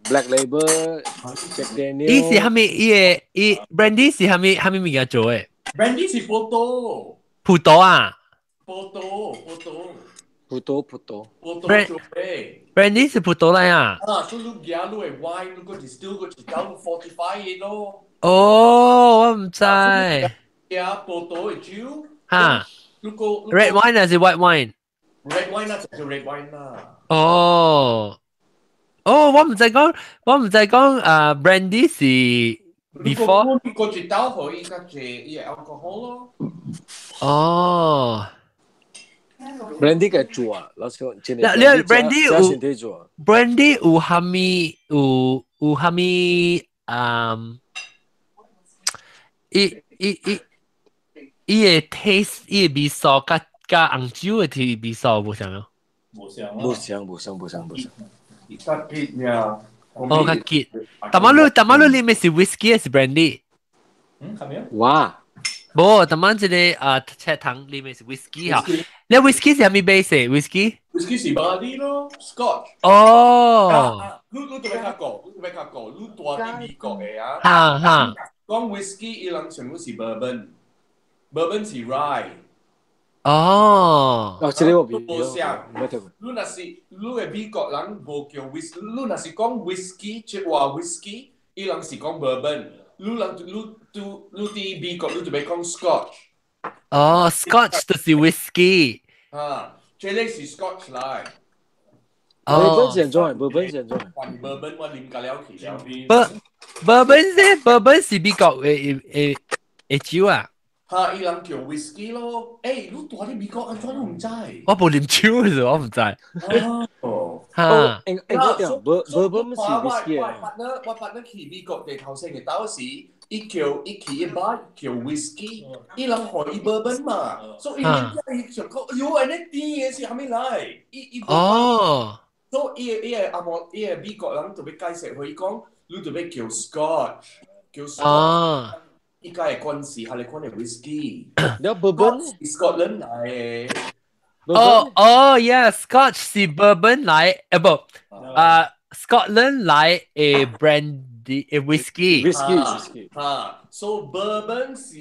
Black Label Jack Daniel。伊是啥物？伊个伊 brandy 是啥物？啥物物件做的？Brandy 是波多。葡萄啊？波多波多。葡萄葡萄。波多做的。 Brandy 是葡萄來啊？啊，所以你加你的 wine，你閣 distill 閣一道 fortify 的咯。哦，我毋知。加波多的酒。哈。如果 red wine 還是 white wine？ Red wine 啦，就 red wine 啦。哦，哦，我毋知講，我毋知講啊，brandy 是 before。你閣一道予伊較濟伊的 alcohol 咯。哦。 Brandy 嘅做啊，老實講，真係。你 brandy 有 brandy 有蝦米有蝦米嗯，伊個 taste 伊個味素佮紅酒的味素無相囉？無相。無相無相無相無相。較結呀。哦，較結。但馬你啉的是 whisky 還是 brandy？嗯，係咪？哇！無，但馬這個啊，赤糖啉的是 whisky 哈。你 whisky 是啥物 base whisky？ whisky 是 barley 咯，Scotch。哦。你做咩較講？你做咩較講？你住佇美國的啊？哈哈。講 whisky 伊人全部是 bourbon，bourbon 是 rye。哦。哦，這個我無相。你若是你的美國人無叫 whisky，你若是講 whisky，即話 whisky，伊人是講 bourbon。你人你你佇美國，你就欲講 Scotch。哦，Scotch 就是 whisky。啊，這個是 Scotch 來。哦。bourbon 是按怎？bourbon 是按怎？ bourbon 我啉甲了去了。 Bourbon 是 bourbon 是美國的酒啊。哈，伊人叫 whisky 咯。欸，你住佇美國，按怎你毋知？我無啉酒時，我毋知。哦。哈。欸欸，我講 bourbon 是 whisky 啊。我捌呢去美國地頭先嘅當時，伊叫伊去伊 bar 叫 whisky，伊人予伊 bourbon 嘛，所以伊伊想講，喲，按呢甜的是啥物來？伊伊。哦。所以伊個阿摩伊個美國人就欲解釋，予伊講，你就欲叫 Scotch，叫 Scotch。哦。伊家嘅關係，係你款嘅 whisky。你 bourbon Scotland 來嘅。哦哦，yeah，Scotch 是 bourbon 來，誒不，啊 Scotland 來嘅 brandy 嘅 whisky。 whisky whisky。啊，so bourbon 是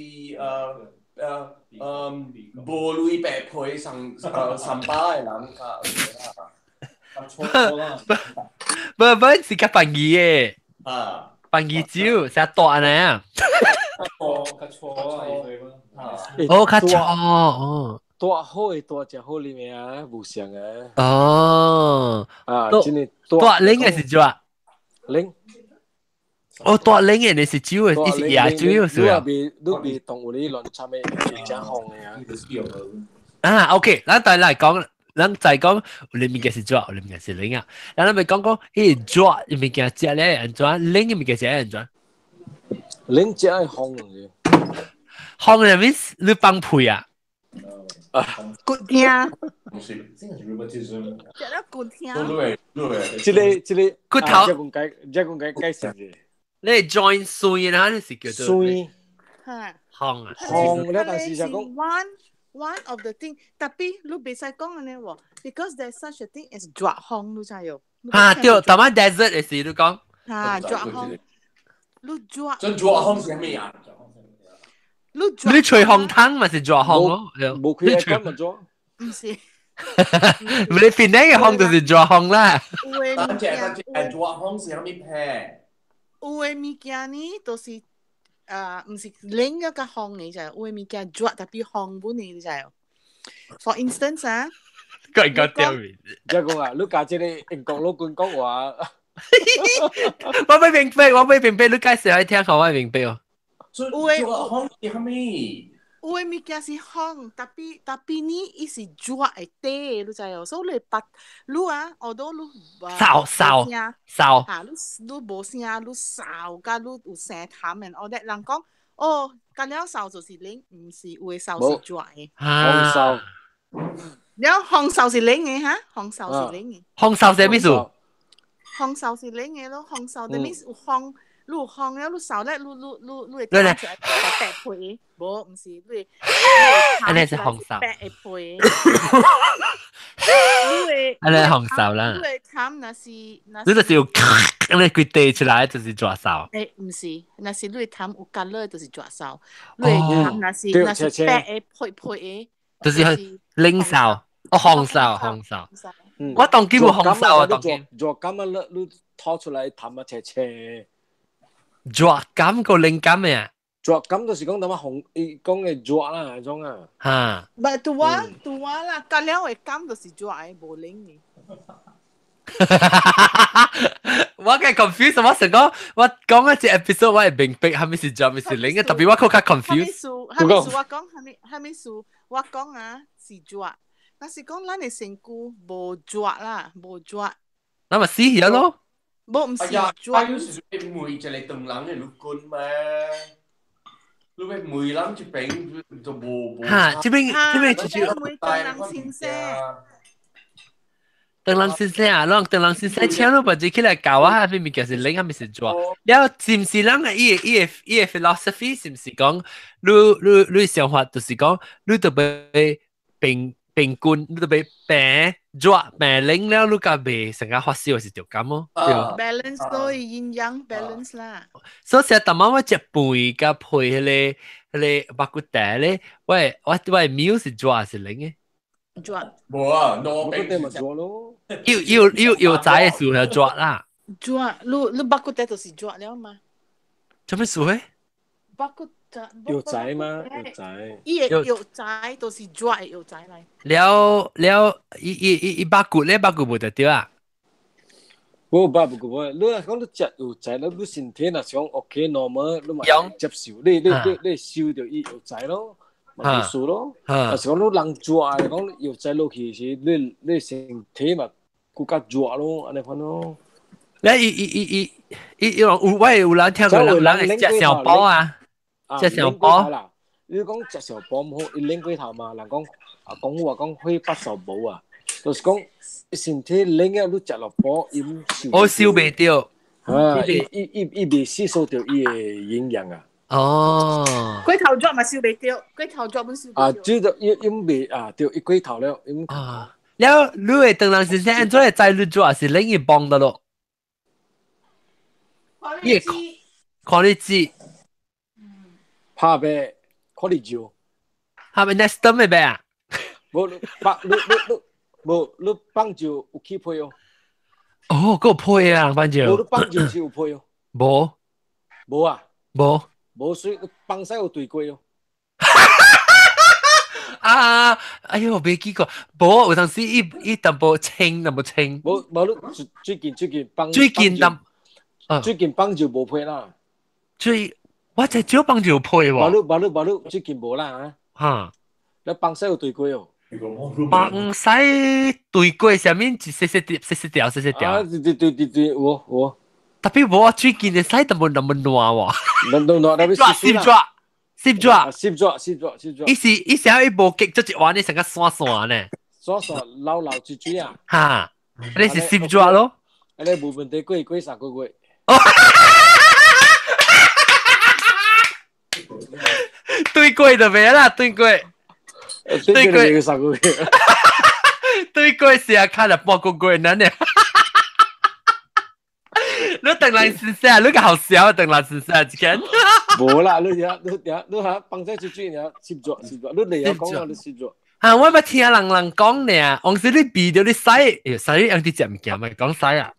無類白皮上上巴嘅人啊。 bourbon 是較便宜嘅。啊。便宜酒，成大呢啊。錯，較錯啊！哦，較錯哦。大好嘅大食好哩命啊，無相啊。哦。啊，真係大冷嘅是做啊？冷。哦，大冷嘅你是酒嘅，你是野酒是啊？你別動物裡亂插嘅，真紅嘅啊。啊，OK，咱再來講，咱再講，有物件是做，有物件是冷啊。咱咪講講，彼做物件食咧按怎，冷嘅物件食按怎？冷食係紅嘅。紅嘅 means 你放屁啊？骨聽。唔是，食了骨聽。對對。這個骨頭。這講解，這講解解釋者。你 join 酸啊？你是叫做酸。嚇。紅啊。紅咧，但是就講。 One of the thing，特別你袂使講按呢喎，because there's such a thing as 熱風，你知喲？嚇對，台灣 desert 嘅時你講。嚇熱風，你熱。真熱風是咩啊？你你吹風湯咪是熱風咯？無開咁咪做？唔是。你邊呢個風就是熱風啦。有的物件，熱風是啥物皮？有的物件呢，就是啊，毋是冷一個風嘅就係，有的物件熱特別風本嘅就係。For instance 啊，個人講掉面。即係講啊，你教這個英國老君講話，我未明白，我未明白，你解釋來聽，我未明白哦。有的風是啥物？有的物件是風，特別特別呢，伊是熱的底，你知哦。所以你拔，你啊，學到你嗽嗽嗽，嚇，你你無聲，你嗽甲你有聲痰的，哦，人講哦，干了嗽就是冷，毋是有的嗽是熱的。風嗽。了風嗽是冷的哈，風嗽是冷的。風嗽是咩意思？風嗽是冷的咯，風嗽等於有風。你有風了，你嗽咧，你你你你會你咧白白皮，無，毋是你會。按呢是風嗽。白的皮。你會。按呢風嗽啦。你會痰若是，你就是有按呢規地出來就是熱嗽。欸，毋是，若是你痰有結落就是熱嗽。你痰若是若是白的皮皮的，就是冷嗽，哦，風嗽風嗽。我當今無風嗽啊，當今。熱感啊，你你吐出來痰啊，斜斜。熱感個靈感嘅啊？熱感就是講淡仔紅，伊講嘅熱啦，嗰種啊。嚇！唔係，對我對我啦，隔了嘅感就是熱的，無冷嘅。我嘅 confuse，我成講我講一隻 episode，我係明白係咪是熱，係咪是冷嘅，特別我更加 confuse。係咪數？我講係咪係咪數？我講啊是熱，但是講咱嘅身軀無熱啦，無熱。那咪死咗咯。無毋是哎呀，有時問一個唐人的陸軍咩？你欲問人這邊就無無。哈，這邊這邊就就問唐人先生。唐人先生啊，攏唐人先生請你不是起來教我，彼物件是冷，還是熱？了，是毋是人的伊的伊的伊的 philosophy 是毋是講，你你你想法就是講，你著欲平平均，你著欲平熱平冷了，你較袂成個發燒是著感哦。對。 balance 咯，陰陽 balance 啦。所以成日淡仔我食飯佮配彼個彼個肉骨茶咧，我我我的 meal 是熱還是冷的？熱。無啊，兩邊咪熱咯。要要要要仔的時候熱啦。熱，你你肉骨茶就是熱了嘛？做咩事咧？肉骨茶。藥材嘛，藥材。伊的藥材都是熱的藥材來。了了，伊伊伊伊肉骨咧，肉骨無得對啊？無肉骨無，你若講你食藥材，你你身體若是講 OK normal，你嘛接受，你你你你收著伊藥材咯，嘛無事咯。若是講你人熱的，講藥材落去時，你你身體嘛閣較熱咯，按呢款咯。咧伊伊伊伊伊伊有我有人聽過人人食小包啊，食小包啦。你講食小包毋好，伊冷過頭嘛，人講啊講話講火八受無啊，就是講身體冷啊，你食落補，伊受。我受袂著。啊，伊伊伊伊袂吸收著伊的營養啊。哦。粿頭粥嘛燒袂著，粿頭粥本燒啊，這就因未啊，對，一粿頭了，因啊。了，你會當人先生按怎會知你做是另一幫的咯？伊看你知。拍咩？看你照。係咪 Nestum 嘅咩啊？無，放你你你無你放酒有起皮哦。哦，個配啊，放酒。無你放酒是有皮哦。無。無啊。無。無水，放屎有對過哦。啊！哎呦，未記過，無有當時伊伊淡薄清，淡薄清。無無你最近最近放最近淡，最近放酒無配啦。最我只少放酒配喎。無你無你無你最近無啦嚇。你放屎有對過哦。放屎對過上面一細細條細細條細細條。啊！對對對對對，有有。特別無最近的屎淡薄淡薄爛喎。爛爛爛，特別濕抓濕抓濕抓濕抓濕抓。伊是伊成伊無結做一碗，你成個散散呢。散散流流水水啊。哈，你是濕抓咯？你無問題，過過三個月。對過就袂啦，對過。對過三個月。對過是啊，看了半個月呢。你等人先生，你個好笑，等人先生一間。無啦，你遐你遐你遐放在出水爾，濕咗濕咗，你嚟又講你濕咗。啊，我捌聽人人講呢，往時你避著你洗，洗你用啲食物件咪講洗啊。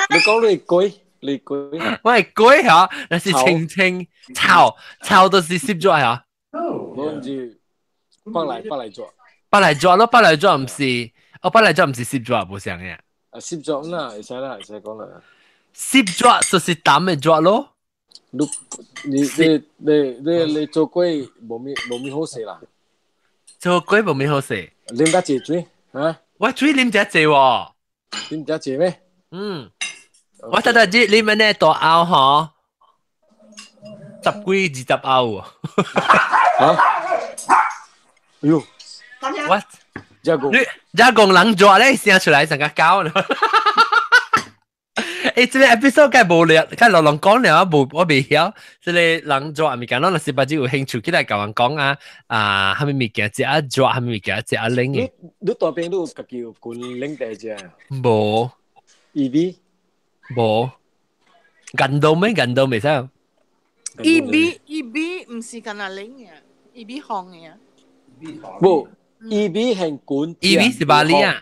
你講你鬼，你鬼。我係鬼嚇，那是清清臭臭都是濕咗嚇。我唔知，放來放來做。放來做咯，放來做唔是，哦，放來做唔是濕咗，無相嘅。啊，濕咗啦，會使啦，會使講啦。濕咗就是淡嘅咗咯。你你你你你你做粿無咩無咩好勢啦。做粿無咩好勢。啉較濟水啊？我水啉較濟喎。啉較濟咩？嗯。我睇睇這啉呢大拗吼，十幾二十拗喎。啊？哎呦！我。你只講人做咧，聲出來成個狗。欸，這個 episode 該無聊，該落人講了，無我未曉。這個人做物件，咱若是捌有興趣起來共人講啊，啊，啥物物件食啊做，啥物物件食啊冷嘅。你大邊你有家己有滾冷茶食？無。伊米？無。銀豆咩？銀豆袂使。伊米伊米毋是干那冷嘅，伊米紅嘅。無。伊米係滾，伊米是巴黎啊，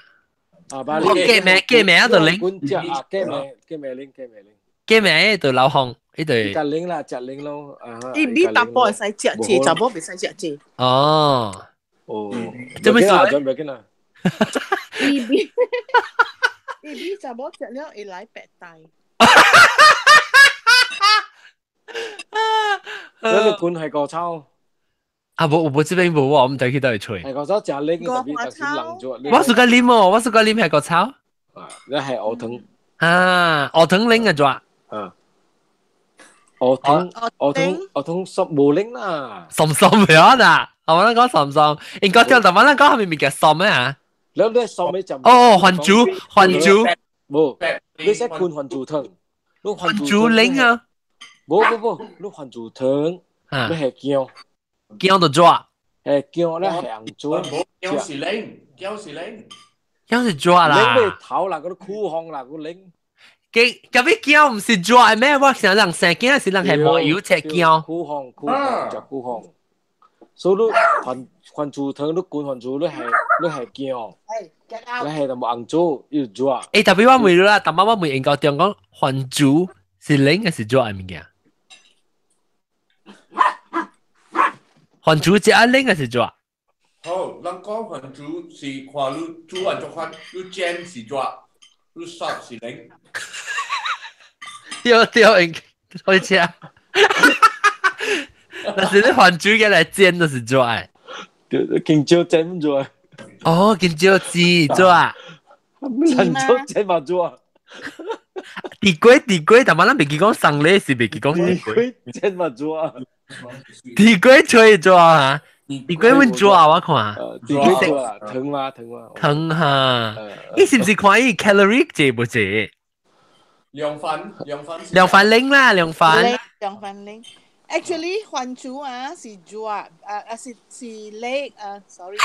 啊巴黎，雞名雞名就拎，滾隻啊雞名雞名拎雞名拎，雞名就老紅，呢對。食拎啦，食拎咯，啊。伊米淡薄會使食濟，查某袂使食濟。哦，哦，做咩事？準備緊啦。伊米，伊米查某食了會來白帶。你滾係個抄。啊，無無這邊無我唔知去倒位吹。係個炒食冷嘅，特別特別冷咗。我是個啉哦，我是個啉係個炒。啊，你係鵝糖。啊，鵝糖冷嘅咋？啊，鵝糖鵝糖鵝糖濕無冷啦。濕濕嘅啦，我諗講濕濕，應該聽台灣人講係咪物件濕咩啊？你你濕咩就？哦，番薯番薯。無，你識灌番薯糖，你番薯冷啊？無無無，你番薯糖，你係薑。薑就抓，誒薑咧係紅棗，薑是冷，薑是冷，薑是抓啦。冷咩頭啦，嗰啲苦紅啦，嗰冷。佢咁啲薑唔是抓咩？我想人生薑是人係磨油切薑。苦紅苦紅就苦紅，所以你番番薯糖，你滾番薯，你係你係薑，你係就冇紅棗又抓。誒，特別我問你啦，但係我問研究中講番薯是冷還是抓嘅物件？番薯食啊冷還是抓？好，咱講番薯是看你煮完做款，你煎是抓，你燒是冷。對對，開始。但是你番薯嘅來煎都是抓的。對，青椒煎唔抓。哦，青椒煎抓。青椒煎嘛抓。地瓜地瓜，但係咱袂記講送禮是袂記講地瓜煎嘛抓。地瓜吹抓啊！地瓜阮抓我看。地瓜抓，糖嘛糖嘛。糖哈，你是毋是看伊 calorie 濟無濟？涼粉，涼粉。涼粉拎啦，涼粉。涼粉拎。Actually，番薯啊是熱啊啊是是冷啊，sorry，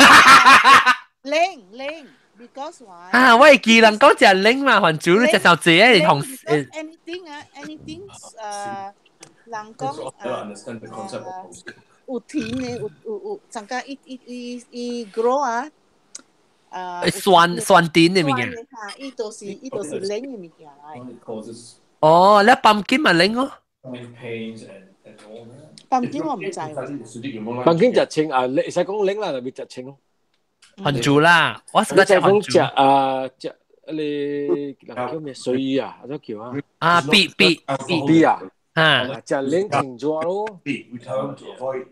冷冷，because why？啊，我會記人講食冷嘛，番薯你食小濟誒，同 anything 啊，anything 人講啊有甜的，有有有，增加伊伊伊伊 grow 啊，啊酸酸甜的物件。伊都是伊都是冷的物件來。哦，你 pumpkin 嘛冷哦。 pumpkin 我唔知。 pumpkin 就清啊，你會使講冷啦，特別就清咯。番薯啦，我是個講食啊食，你人叫咩水魚啊？怎叫啊？啊，鱉鱉鱉鱉啊！啊，食冷清熱咯。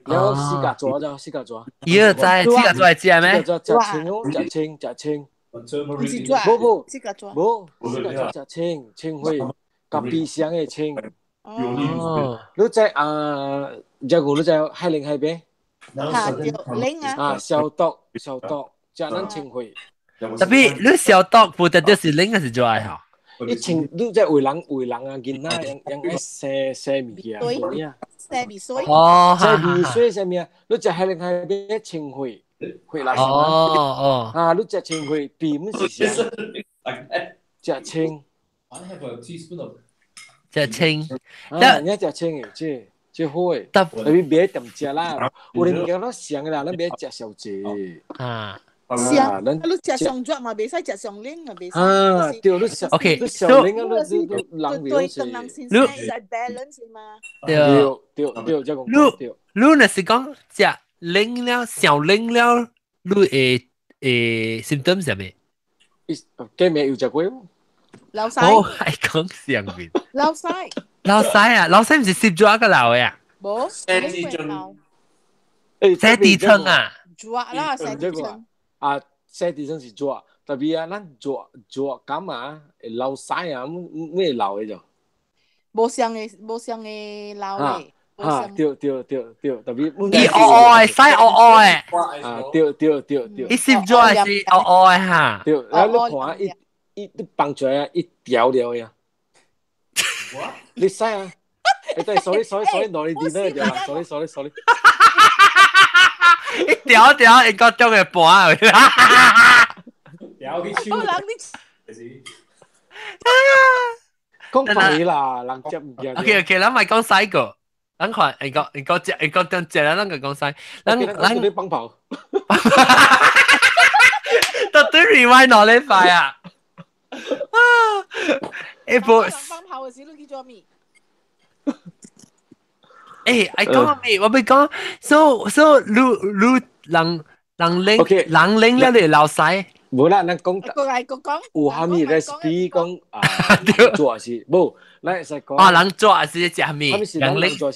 然後四格做就四格做。伊個知四格做係食咩？食清咯，食清食清。唔是做，無無四格做。無四格做食清清血，佮鼻香的清。哦，你知啊？這個你知海寧海邊？嚇對，冷啊！啊，消毒消毒，食咱清血。特別你消毒，不得就是冷還是熱吼？一清你知為人為人啊，囡仔用用愛洗洗物件，洗味水。哦，洗味水啥物啊？你食海寧海邊清血，血來。哦哦。啊，你食清血，鼻毋是啥？食清。 I have a teaspoon of 食清。啊，你食清的，這。這好誒，特別別踮食啦，有啲物件攏上的啦，咱別食小濟。啊，是啊，你食上熱嘛，袂使食上冷嘛，袂使。啊，對，你食 OK，你上冷啊，你你人對，對，人先生使 balance 嘛。對對對，這講對。你若是講食冷了，上冷了，你會會 symptom 啥物？過暝有食過？流屎。我係講上面。流屎。流屎啊！流屎毋是攝咗一個流嘅啊？無，洗地樽。洗地層啊？熱啦，洗地層。啊，洗地層是熱，特別啊，咱熱熱感啊，會流屎啊，咩流的就？無相的，無相的流的。啊，對對對對，特別。伊烏烏的，屎烏烏的。啊，對對對對。伊攝咗是烏烏的哈。對，然後你看伊伊你放出來啊，一條條的啊。你使啊？欸對，sorry sorry sorry，攞你電啦，對啦，sorry sorry sorry。一條條一個鐘嘅半啊！條去手。講廢啦，人接唔見。 OK OK，咱咪講西個，咱看一個一個食一個點食啦，咱個講西，咱咱你放炮。到底 rewind 落禮拜啊？啊！欸不，放炮嘅時你去做咩？欸，愛講咩？我欲講，so so 你你人人拎人拎了你流屎。無啦，咱講。過來講講。有蝦米 recipe 講啊？做是無，咱會使講。啊，人做是食蝦米？人拎。特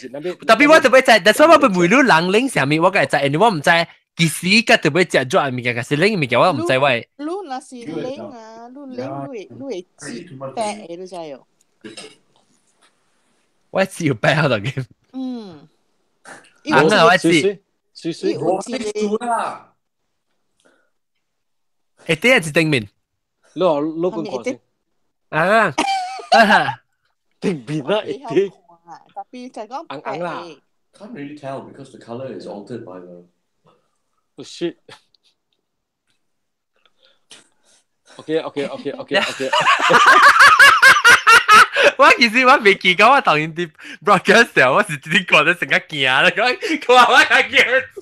別我特別知，但是我欲問你人拎啥物，我該知，因為我毋知其實佮特別食熱物件，抑是冷物件，我毋知我。你若是冷啊，你冷你會你會知白的，你知哦？我只有白好多嘅。嗯。啊，我知。水水。我識啦。欸，第一是頂面。你你講看先。啊。頂面啦，一啲。特別就講紅紅啦。 Can't really tell because the color is altered by the. Oh shit. OK OK OK OK OK。我其實我未記講，我當然啲 broadcast 時候，我是直接覺得成個驚啦，講佢話我係驚死。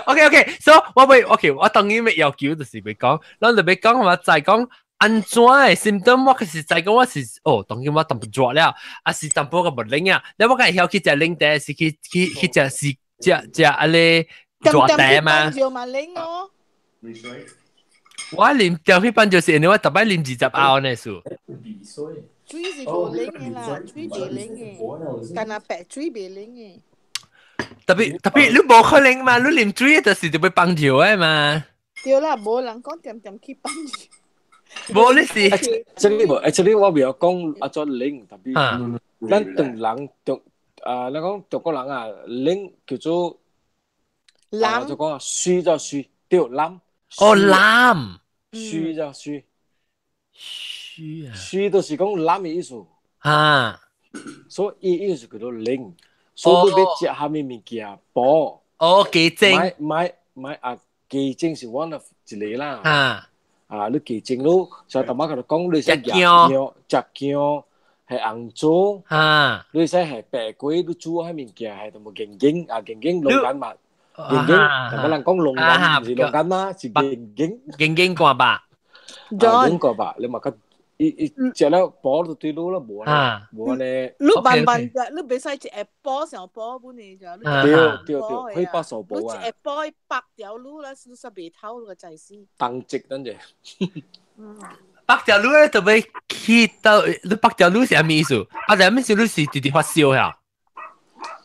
OK OK，so 我會 OK，我當然欲要求就是欲講，咱就欲講我再講按怎的 symptom，我其實知講我是哦，當然我淡薄熱了，啊是淡薄個無冷啊，你我敢會曉去食冷茶，是去去去食是食食啊個熱茶嗎？我啉調去放就是因為我逐擺啉20歐呢數。水是無冷的啦，水袂冷的，干焦白水袂冷的。特別特別你無可能嘛，你啉水就是就欲放尿的嘛。對啦，無人講恬恬去放尿。無你是，這裡無，這裡我袂曉講啊做冷，特別咱唐人中啊，咱講中國人啊，冷叫做冷，就講啊，水就水，對，冷。哦，冷。虛咋虛？虛啊！虛就是講濫的意思。啊！所以伊意思叫做冷，所以你欲食啥物物件補。哦，雞精。買買買啊！雞精是 one of 一個啦。啊！啊，你雞精你，所以頭仔佢就講你使食薑，食薑係紅棗。啊！你使係白粿，你煮彼物件係淡薄硬硬啊，硬硬龍眼嘛，硬硬，淡薄人講龍眼，毋是龍眼嘛，是硬硬。硬硬掛吧。啊，硬掛吧，你嘛較伊伊食了補就對路啦，無呢，無呢。你慢慢食，你袂使一下補上補本呢就。對對對，可以把手補啊。你一下補白條路啦，你煞袂透個在死。當值等者。白條路咧特別去到，你白條路是啥物意思？白條物是你是直直發燒呀？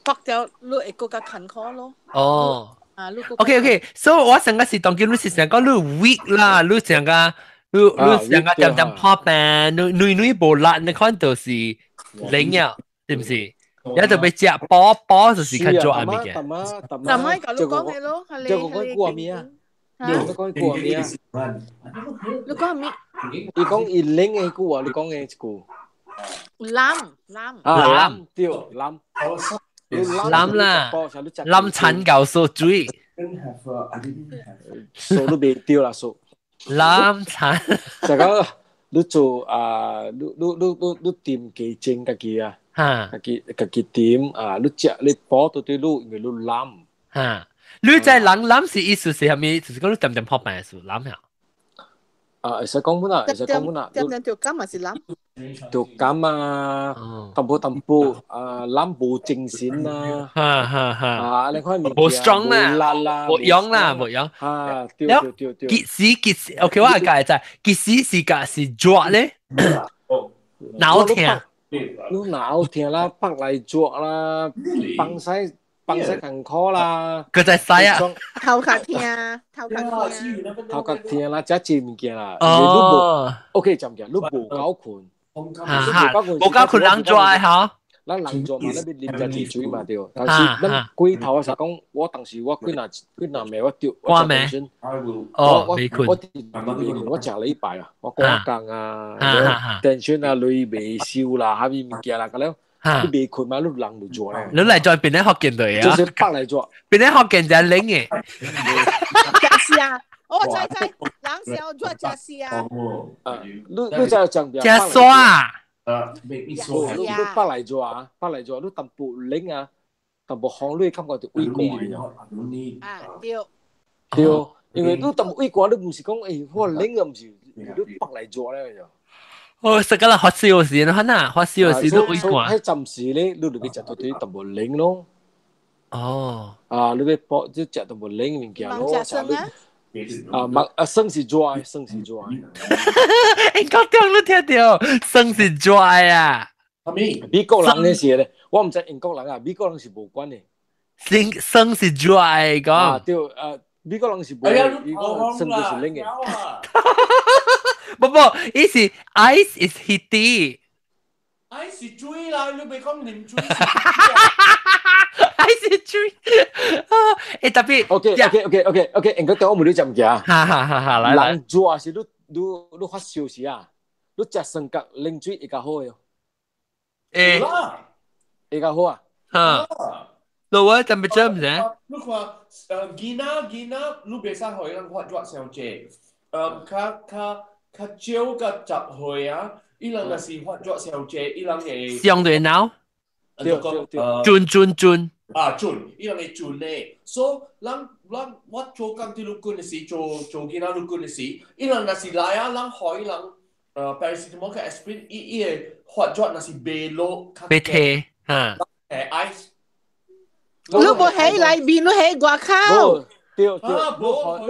白條路會閣較艱苦咯。哦。啊，你 OK OK，所以我上個是當今你是成個你 weak 啦，你成個。你你成個點點破病，你你你無力，你看就是冷啊，是毋是？一就欲食補補就是較做物件。大媽甲你講的咯，這個講句咩啊？你講句咩啊？你講咩？伊講伊冷的句話，你講的一句。濫濫。啊濫對濫。濫啦，濫產教數水。數都袂對啦數。濫產。就講你做啊，你你你你你點雞精家己啊？家己家己點啊？你食你補到對你，因為你濫。哈，你在人濫是意思是啥物？就是講你點點破病是濫呀？啊，會使講本啊，會使講本啊。點點著感嘛是濫。著感啊，淡薄淡薄啊，濫無精神啊。哈哈哈。啊，你看無 strong 啦，無用啦，無用。啊，對對對對。結時結時，OK，我解就結時是個是熱咧，腦痛。你腦痛啦，腹內熱啦，放屎放屎艱苦啦。閣在屎啊！頭殼痛，頭殼痛，頭殼痛啦，食濟物件啦。哦。 OK，食物件，你無夠睏。無夠睏人熱吼。咱人熱嘛，咱欲啉遮濟水嘛對。但是咱過頭的時講，我當時我幾若幾若暝我著，我暝。哦，未睏。我未睏，我食禮拜啊，我趕工啊，電訊啊，鐳袂收啦，啥物物件啦，咁了。你未睏嘛？你人就熱咧。你來再變咧福建隊啊？就是北來做。變咧福建就冷嘅。食屎啊！我知知，人燒熱食屎啊！你你知講食沙。你你北來做啊，北來做，你淡薄冷啊，淡薄風，你會感覺就畏寒啊，對。對，因為你淡薄畏寒，你毋是講欸，我冷啊，毋是，你北來做咧就。哦，實個啦，發燒時，你看呐，發燒時都畏寒。喺暫時咧，你就欲食到對淡薄冷咯。哦。啊，你欲補，你食淡薄冷物件咯。食酸啊？啊，麥啊，酸是熱的，酸是熱的。欸，高中你聽著，酸是熱啊。美國人咧是咧，我毋知英國人啊，美國人是無關的。酸酸是熱的講。啊，對啊，美國人是無，伊講酸就是冷的。不不，伊是 ice is heaty。 ice 是水啦，你袂講啉水。 ice 是水。欸，特別。 OK OK OK OK OK，英國對我問你一物件。哈哈哈哈，來來。人熱是你你你發燒時啊，你食酸角冷水會較好的。欸。會較好啊。哈。老我特別真毋是？你看，囡仔囡仔，你袂使予伊人發熱傷濟。較較較少甲10歲啊，伊人若是發熱傷濟，伊人會相對腦。對對對。準準準。啊準，伊人會準的。所以咱咱我做工佇陸軍的時，做做囡仔陸軍的時，伊人若是來啊，咱予伊人paracetamol 佮 aspirin，伊伊會發熱，若是袂落，袂退，哈。會 ice。你無喺內面，你喺外口。對對，你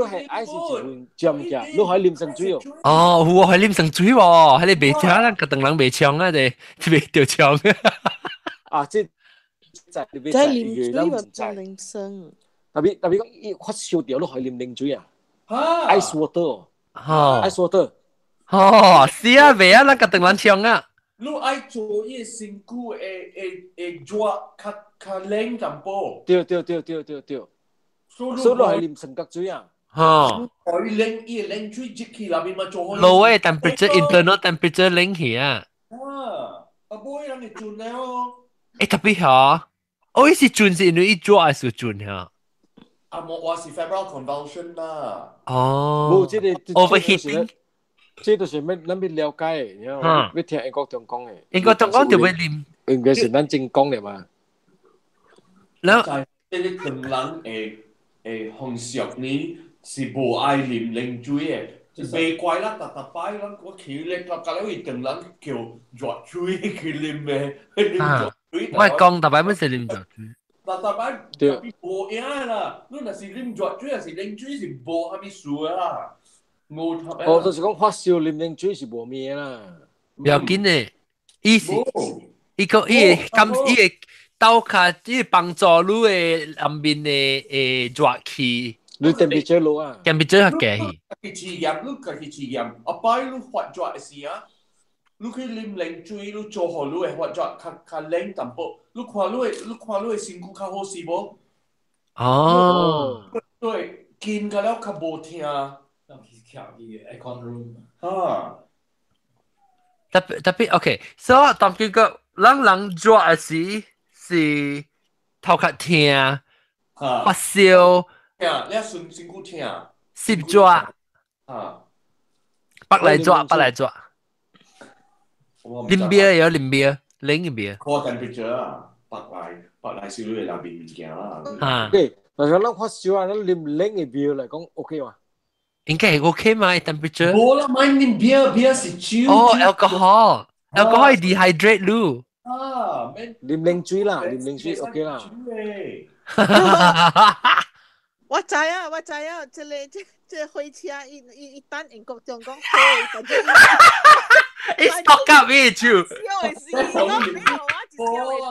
係 ice 一份食物件，你可以啉生水哦。哦，有可以啉生水喎，彼个袂聽咱個當人袂搶啊，這袂著搶。啊，這在在啉水嘛，啉生。特別特別講，伊發燒著，你可以啉冷水啊。Ice water 哦，ice water。哦，是啊，袂啊，咱個當人搶啊。你愛做伊個身軀會會會熱較較冷淡薄。對對對對對對。所以你係啉生角水啊。嚇。伊冷伊冷水熱氣內面嘛做好。 low 嘅 temperature internal temperature 冷起啊。啊，啊無人會準了哦。誒特別嚇，我意思準是因為伊做還是準嚇？啊，無我是 febrile convulsion 啦。哦。無這個 overheating。這就是欲咱欲了解的，然後欲聽英國中講的。英國中講就欲啉。應該是咱正講的嘛。然後，這個唐人會會風俗呢，是無愛啉冷水的，袂怪啦，逐逐擺咱我去咧，甲甲了伊唐人叫熱水去啉的，啉熱水。我講逐擺本是啉熱水。逐逐擺特別無影啦，你若是啉熱水，還是冷水是無啥物事啦。無哦，就是講發燒啉冷水是無物啦。不要緊的，伊是伊個伊會感伊會鬥較伊會幫助你的內面的誒熱氣。你 temperature 落啊？temperature 較低。家己試驗，你家己試驗，後擺你發熱的時啊，你去啉冷水，你做予你會發熱較較冷淡薄，你看你的你看你的身軀較好勢無？哦。對，緊甲了較無疼。讓佢徛佇 aircon room。啊。特別特別 OK，所以當佢個人人熱的時是頭殼疼、發燒。疼，你身身軀疼。濕熱。啊。北來熱，北來熱。啉啤有啉啤，冷嘅啤。 Core temperature 啊，北來北來燒你內面物件啦。啊。對，但是咱發燒啊，咱啉冷嘅啤來講 OK 嘛？應該係 OK 嘛？temperature。無啦，莫啉啤，啤是酒。哦，alcohol，alcohol dehydrate 你。啊，免啉冷水啦，啉冷水 OK 啦。我知啊，我知啊，這個這這火車伊伊伊等英國中講好，但是伊 stock up 伊酒。笑的死，我沒有啊，一笑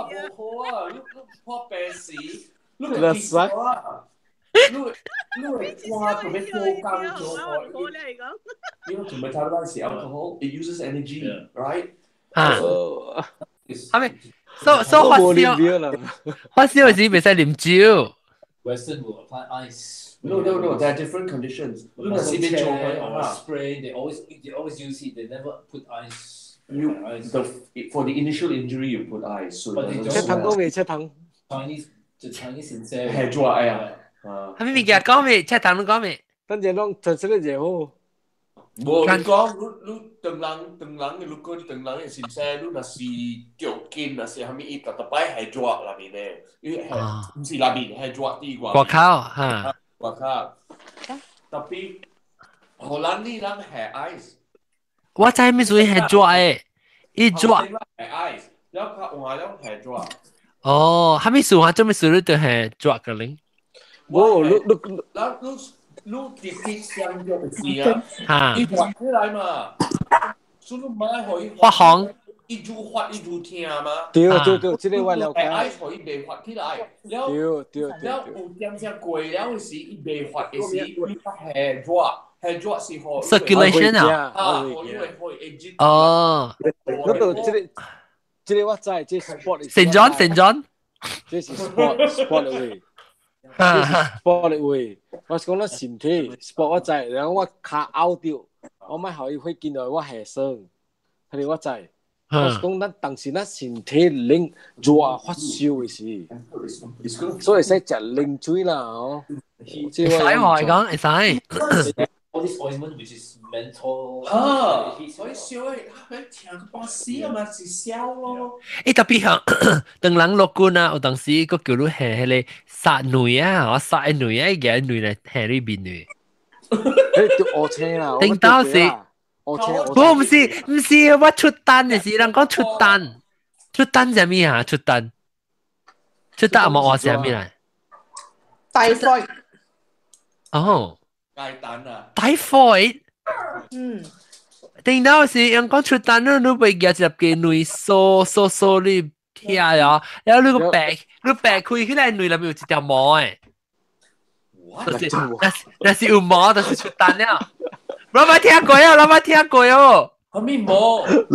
的無好啊，你你破病死，你家己做啊。你你會肝準備做工做好。You know, to metabolize the alcohol, it uses energy, right? 啊，係咪？所所發燒，發燒時袂使啉酒。 Western will apply ice. No, no, no. There are different conditions. Muscle tear or sprain, they always use it. They never put ice. You the for the initial injury you put ice. So But they 切糖講未切糖？Chinese the Chinese 先生係做哎呀。係咪物件講未？切糖你講未？等陣攏全身都熱好。無你講，你你唐人唐人嘅，你講唐人嘅先生，你若是著筋，若是啥物，伊逐逐擺係熱內面咧，伊係毋是內面係熱啲外。外口嚇。外口。特別，荷蘭呢人係 ice。我知咩屬於係熱的，伊熱。係 ice，了較換了係熱。哦，啥物事啊？做咩事你就係熱個零？無，你你咱你。你直直相約的時啊，伊發起來嘛，所以你莫予伊發紅，伊愈發伊愈疼嘛。對對對，這個我了解。愛予伊袂發起來，了對對對，了有點聲過了的時，伊袂發的時，你較下熱，下熱是予 circulation 啊，啊，予你會會熱。哦，嗰度這個這個我知，這 sport。 Saint John，Saint John，這是 sport sport 的話。sport 的話，我是講咱身體 sport 我知，然後我跤拗著，我莫予伊血進來我下酸，彼個我知。我是講咱當時咱身體冷熱發燒的時，所以會使食冷水啦哦。會使喎，講會使。 All this ointment which is menthol。啊，所以燒的，佢聽個半死啊嘛，是燒咯。欸，特別響，當人落軍啊，有當時閣叫你下彼個殺卵啊，我殺卵啊，伊個卵來下你面的。欸，著烏青啦。頂到是。烏青。無，毋是，毋是，我出單的時，人講出單，出單啥物啊？出單，出單阿無話啥物來？Typhoid。哦。雞蛋啊！Typhoid。嗯。頂到時人講出單，你你袂舉一粒個卵掃掃掃你聽啊，然後你個白你白開起來卵內面有一條毛的。就是，若是有毛，就是出單了。老闆聽過啊，老闆聽過哦。啥物毛？你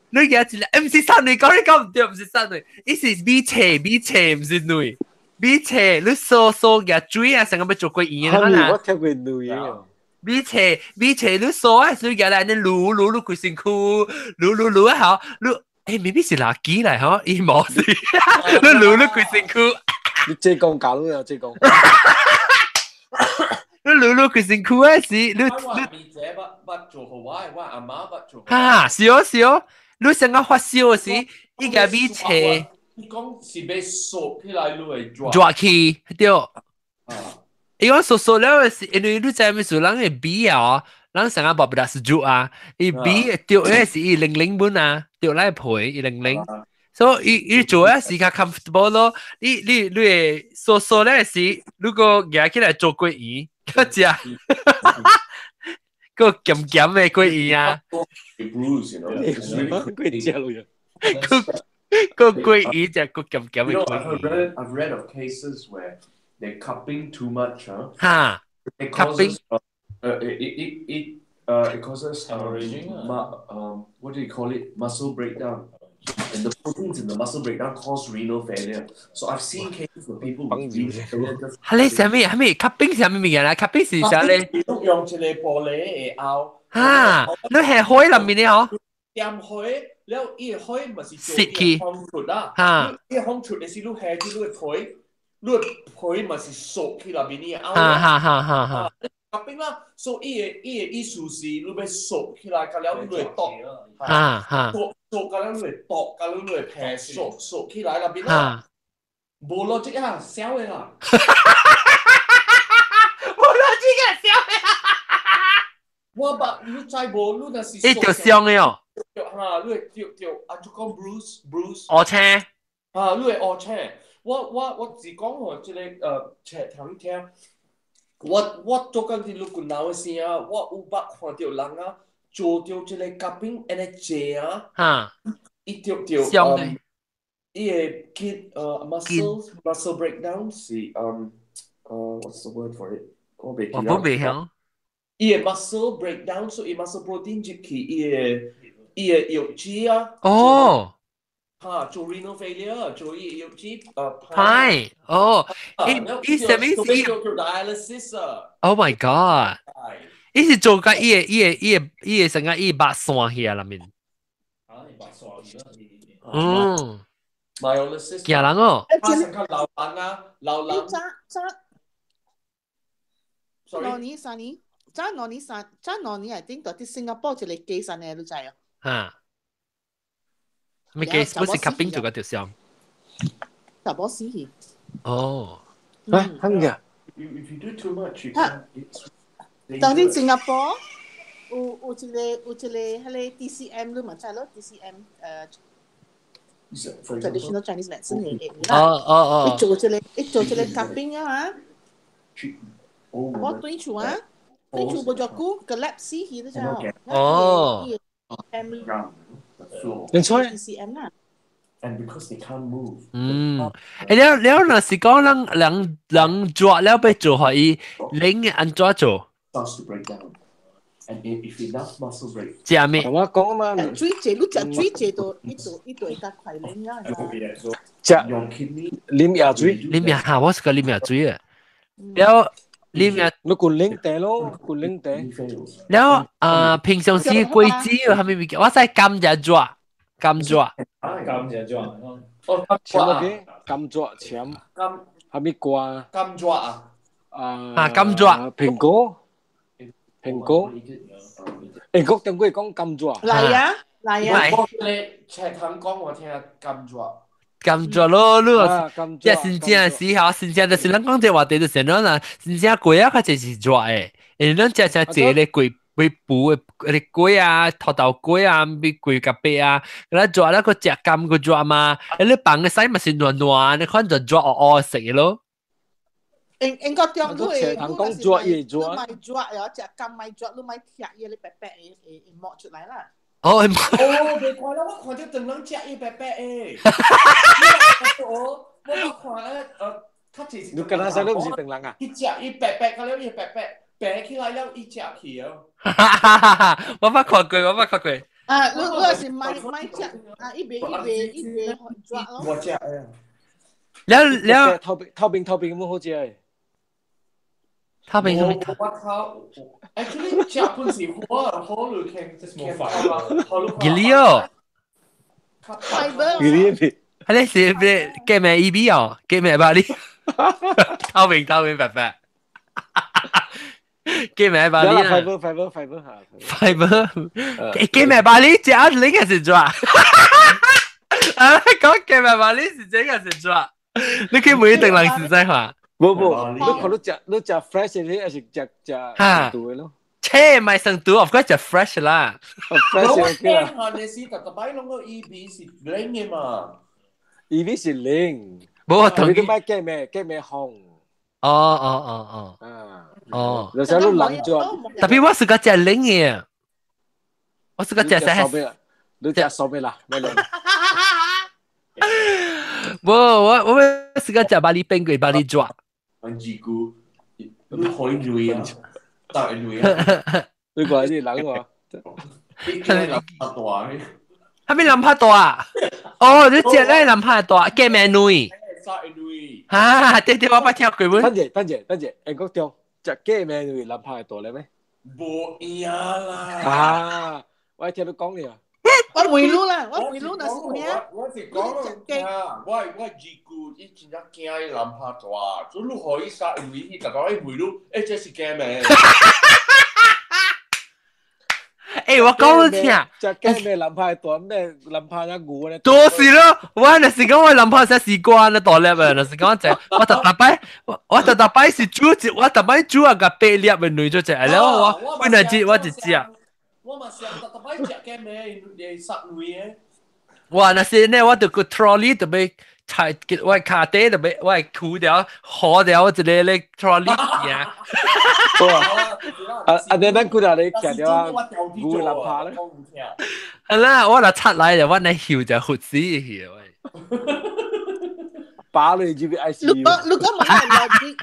你舉一粒，毋是殺卵，講你講毋對，毋是殺卵，伊是米冊米冊，毋是卵，米冊你掃掃嘅水啊，成個要做過鹽啊。我聽過類嘅。米冊米冊你掃啊，水嘅來，你滷滷滷規身軀，滷滷滷啊好，你誒未必是垃圾嚟嗬，伊無是，你滷滷規身軀。你這講假咯，這講。你滷滷規身軀啊是，你你。米姐捌捌做好我，我阿媽捌做。哈，是哦是哦，你成個發燒時，伊個米冊。伊講是欲縮起來，你會抓。抓去對。伊講縮縮了是，因為你知咩事，人會比啊，人成個無不是煮啊，伊比對嘅是伊零零本啊，對來陪伊零零。所以伊伊做嘅是較 comfortable 咯。你你你會縮縮咧是，如果夾起來做桂魚，個食個鹹鹹的桂魚啊。桂食落去。個桂魚就個鹹鹹的桂魚。I've read of cases where they're cupping too much, huh? 哈 It causes it causes what do you call it? Muscle breakdown. And the proteins in the muscle breakdown cause renal failure. So I've seen cases of people with renal failure just 係你啥物？係咪 cupping 啥物物件啦？cupping 是啥咧？用一個玻璃的拗。哈，你係海裡面的嗬？掂海，了伊個海嘛是做伊個風出啦。哈，伊個風出的是你下去你個皮，你個皮嘛是縮去內面的拗。哈哈哈哈哈。 cupping 啦，所以伊個伊個意思是你欲縮起來，甲了你會剁。哈哈。縮縮甲了你會剁，甲了你會皮縮縮起來內面啦。無邏輯啊，痟的啦。無邏輯啊，痟的。我捌你知無？你若是伊就傷的哦。哈，你會著著啊，就講 bruise bruise。烏青。啊，你會烏青。我只講吼，這個冊聽聽。我做緊佇你舊老的時啊，我有捌看著人啊，做著這個 cupping 按呢坐啊，哈，伊著著傷伊個筋muscle breakdown 是what's the word for it？我袂記。我袂曉。伊個 muscle breakdown 所以 muscle protein 入去伊個伊個藥劑啊。哦。哈，做 renal failure，做伊藥劑歹哦，伊伊啥物是？做 dialysis 啊。 Oh my god！伊是做甲伊個伊個伊個伊個成個伊肉線去啊內面。啊，肉線去啦。嗯。 Myolysis。驚人哦。他成個老人啊，老人。早早。兩年三年，早兩年三，早兩年係頂到佇新加坡一個 case 呢，你知哦？哈。咩 case？不是 cupping 做個條傷。查某死去。哦。啊，真嘅。 If you do too much, you can. 當陣新加坡有有一個有一個彼個 TCM 你嘛知咯？TCM traditional Chinese medicine 的啦。哦哦哦。伊做一個伊做一個 cupping 啊嘛。我轉厝啊，轉厝無偌久，collapse 死去了就。哦。你錯。 TCM 啦。 And because they can't move。嗯，誒，了了若是講人人人做了欲做，予伊拎按怎做？ Starts to break down. And if enough muscle break，食咩？我講啊嘛。水濟，你食水濟就一度一度會較快冷啊。食用 kidney 啉藥水，啉藥嚇，我是個啉藥水啊。了啉藥，你滾冷茶咯，滾冷茶。了啊，平常時果子有啥物物件？我使甘蔗紙，甘蔗。甘蔗紙。哦，簽個甘蔗簽。甘。哈密瓜。甘蔗啊。啊。甘蔗。蘋果。蘋果。欸，國中國講甘蔗。來啊，來啊。我你赤藤講我聽甘蔗。甘蔗咯，你這新正時候，新正就是咱講這話題就是安怎啦，新正粿仔較濟是熱的，因為咱食食濟咧粿粿布的嗰啲粿啊、土豆粿啊、米粿咖啡啊，咱熱了閣食甘閣熱嘛，你放個屎嘛是軟軟，你看就熱烏烏食咯。應應該中你會，你講熱伊會熱，你買熱又食甘買熱，你買拆伊個白白會會會冒出來啦。哦，哦，袂怪啦，我看著唐人食伊白白的。我我看較濟是。你敢若說你毋是唐人啊？伊食伊白白，到了伊白白白起來了，伊食去哦。我捌看過，我捌看過。啊，你你是買買食啊？伊袂伊袂伊袂熱咯。我食誒。了了透明透明透明咁好食嘅。透明什麼？我靠！Actually，食本是好啊，好你傾，吉利哦。 Fiber。吉利咩？係你是咩？叫咩 E B 哦？叫咩巴黎？透明透明白白。叫咩巴黎啊？Fiber fiber fiber 嚇。 Fiber。叫咩巴黎？食你個是做啊？啊，講叫咩巴黎是這個是做？你去每一定人實在話。無無，你看你食 fresh 的，還是食食生毒的咯？切，唔係生毒，of course 食 fresh 啦。 fresh OK 啦。我聽下你是特特擺攏個 E B 是零嘅嘛？E B 是零。無我同你買雞咩雞咩紅。哦哦哦哦。啊。哦。有時你冷咗。特別我是個食零嘅，我是個食啥？你食燒味啦，咩啦？無我是個食巴黎冰過巴黎抓。很自顧，你可以累啊，得累啊。你講啲冷喎，你叫你諗下大，係咪諗下大啊？哦，你食咧諗下大，雞咩女？嚇！對對，我捌聽過。等陣等陣等陣，英國中食雞咩女諗下大咧咩？無影啦！啊，我聽你講你啊。我回路啦，我回路那是有影。我是講啊，我自顧，伊真正驚伊南下大，所以你予伊殺魚，伊逐個伊回路，欸，這是驚咩？欸，我講你聽，食雞咩南下大咩南下那牛咧？多是咯，我若是講我南下食西瓜那大粒啊，若是講食，我特特擺，我特特擺是煮一，我特擺煮啊個八粒的女做食，然後我本來只我一隻。我嘛想特特擺食雞咩？你殺魚的。哇！若是呢，我就個 trolley 特別踩，我卡底特別我褲掉，好掉一個咧 trolley 行。哇！啊啊！你咱幾若咧徛掉啊，牛南下咧。係啦，我若出來就我來翕就佛死去喂。把你入去 ICU。如果如果冇 logic，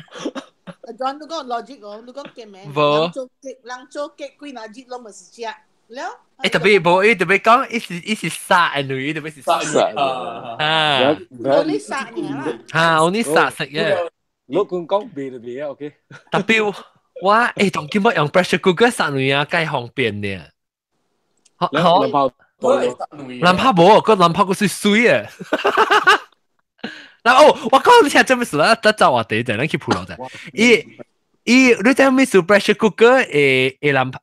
阿 John 你講 logic 哦，你講雞咩？無。人做雞，人做雞幾若日攏咪是食。了。欸特別無，伊特別講，伊是殺的女，特別是殺啊。我你殺爾啦。嚇，我你殺食嘅。我講講別就別啊，OK。特別我欸，當今要用 pressure cooker 殺女啊，介方便呢。好，南泡無，個南泡個是水啊。嗱哦，我講你聽這麼事啦，得走話題就咱去鋪路啫。伊伊，你知咩事 pressure cooker 會會南泡？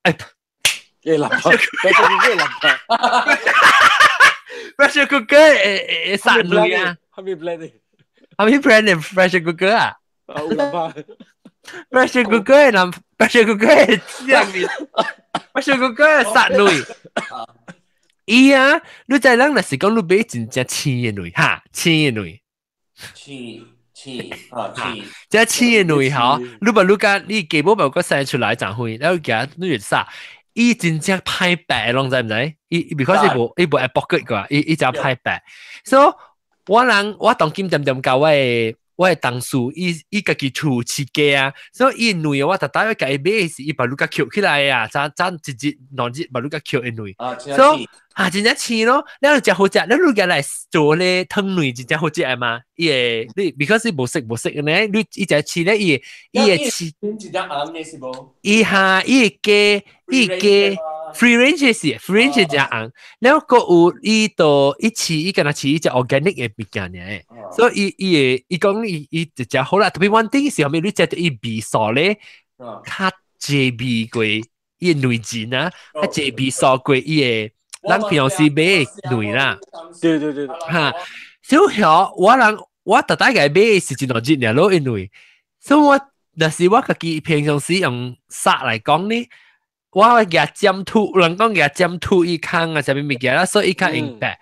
會南泡，pressure cooker 南泡。 pressure cooker 會會殺女啊？係咪 brand？係咪 brand 的 pressure cooker 啊？啊，有南泡。 pressure cooker 會南 pressure cooker 會這樣 pressure cooker 會殺女。伊啊，你知人若是講你買真正青的卵，哈，青的卵。青青啊青，這青的卵吼，你把你甲你雞母把個生出來怎會，然後夾你就殺，伊真正歹白攏知毋知？伊 because 伊無愛剝骨個，伊伊真歹白。所以我人我當今點點教我的同事，伊伊家己厝飼雞啊，所以伊卵我逐擺共伊買時，伊把你甲抾起來啊，早早一日兩日把你甲抾的卵，所以啊真正青咯，了就食好食，了你共來做咧湯卵真正好食的嘛？伊會你 because 伊無色無色的呢，你伊只飼咧伊會伊會飼，真正紅的是無？伊哈伊會雞伊會雞 free range 是 free range 真紅，了閣有伊都伊飼伊敢若飼伊隻 organic 的物件爾，所以伊伊會伊講伊伊就食好啦。特別one thing 是啥物？你食著伊味素咧，較濟味過伊的卵錢啊，較濟味素過伊的。咱平常時買的卵啦，對對對，哈，小曉我人我逐擺共買的是一兩日爾咯，因為所以我若是我家己平常時用殺來講呢，我會舉尖土，人講舉尖土伊空啊，啥物物件啦，所以伊較用白。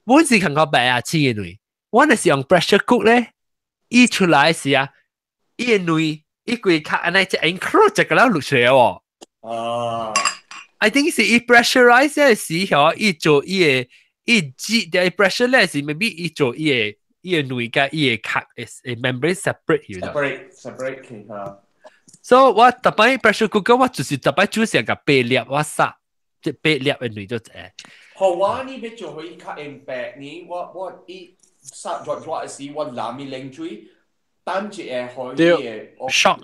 阮是感覺白啊，青的卵，我若是用 pressure cook 咧，伊出來時啊，伊的卵伊規殼按呢只 enclose 就個了落出來哦。啊。 I think 是伊 pressurize 的時候，伊做伊的伊擠的 pressure 咧是 maybe 伊做伊的伊的卵佮伊的殼的 membrane separate 去。 separate separate 去哈。所以我逐擺 pressure cooker 我就是逐擺煮成個八粒我殺，這八粒的卵就會。好我呢欲做予伊較用白呢，我我伊殺熱熱時，我淋伊冷水，等一下可以個 shock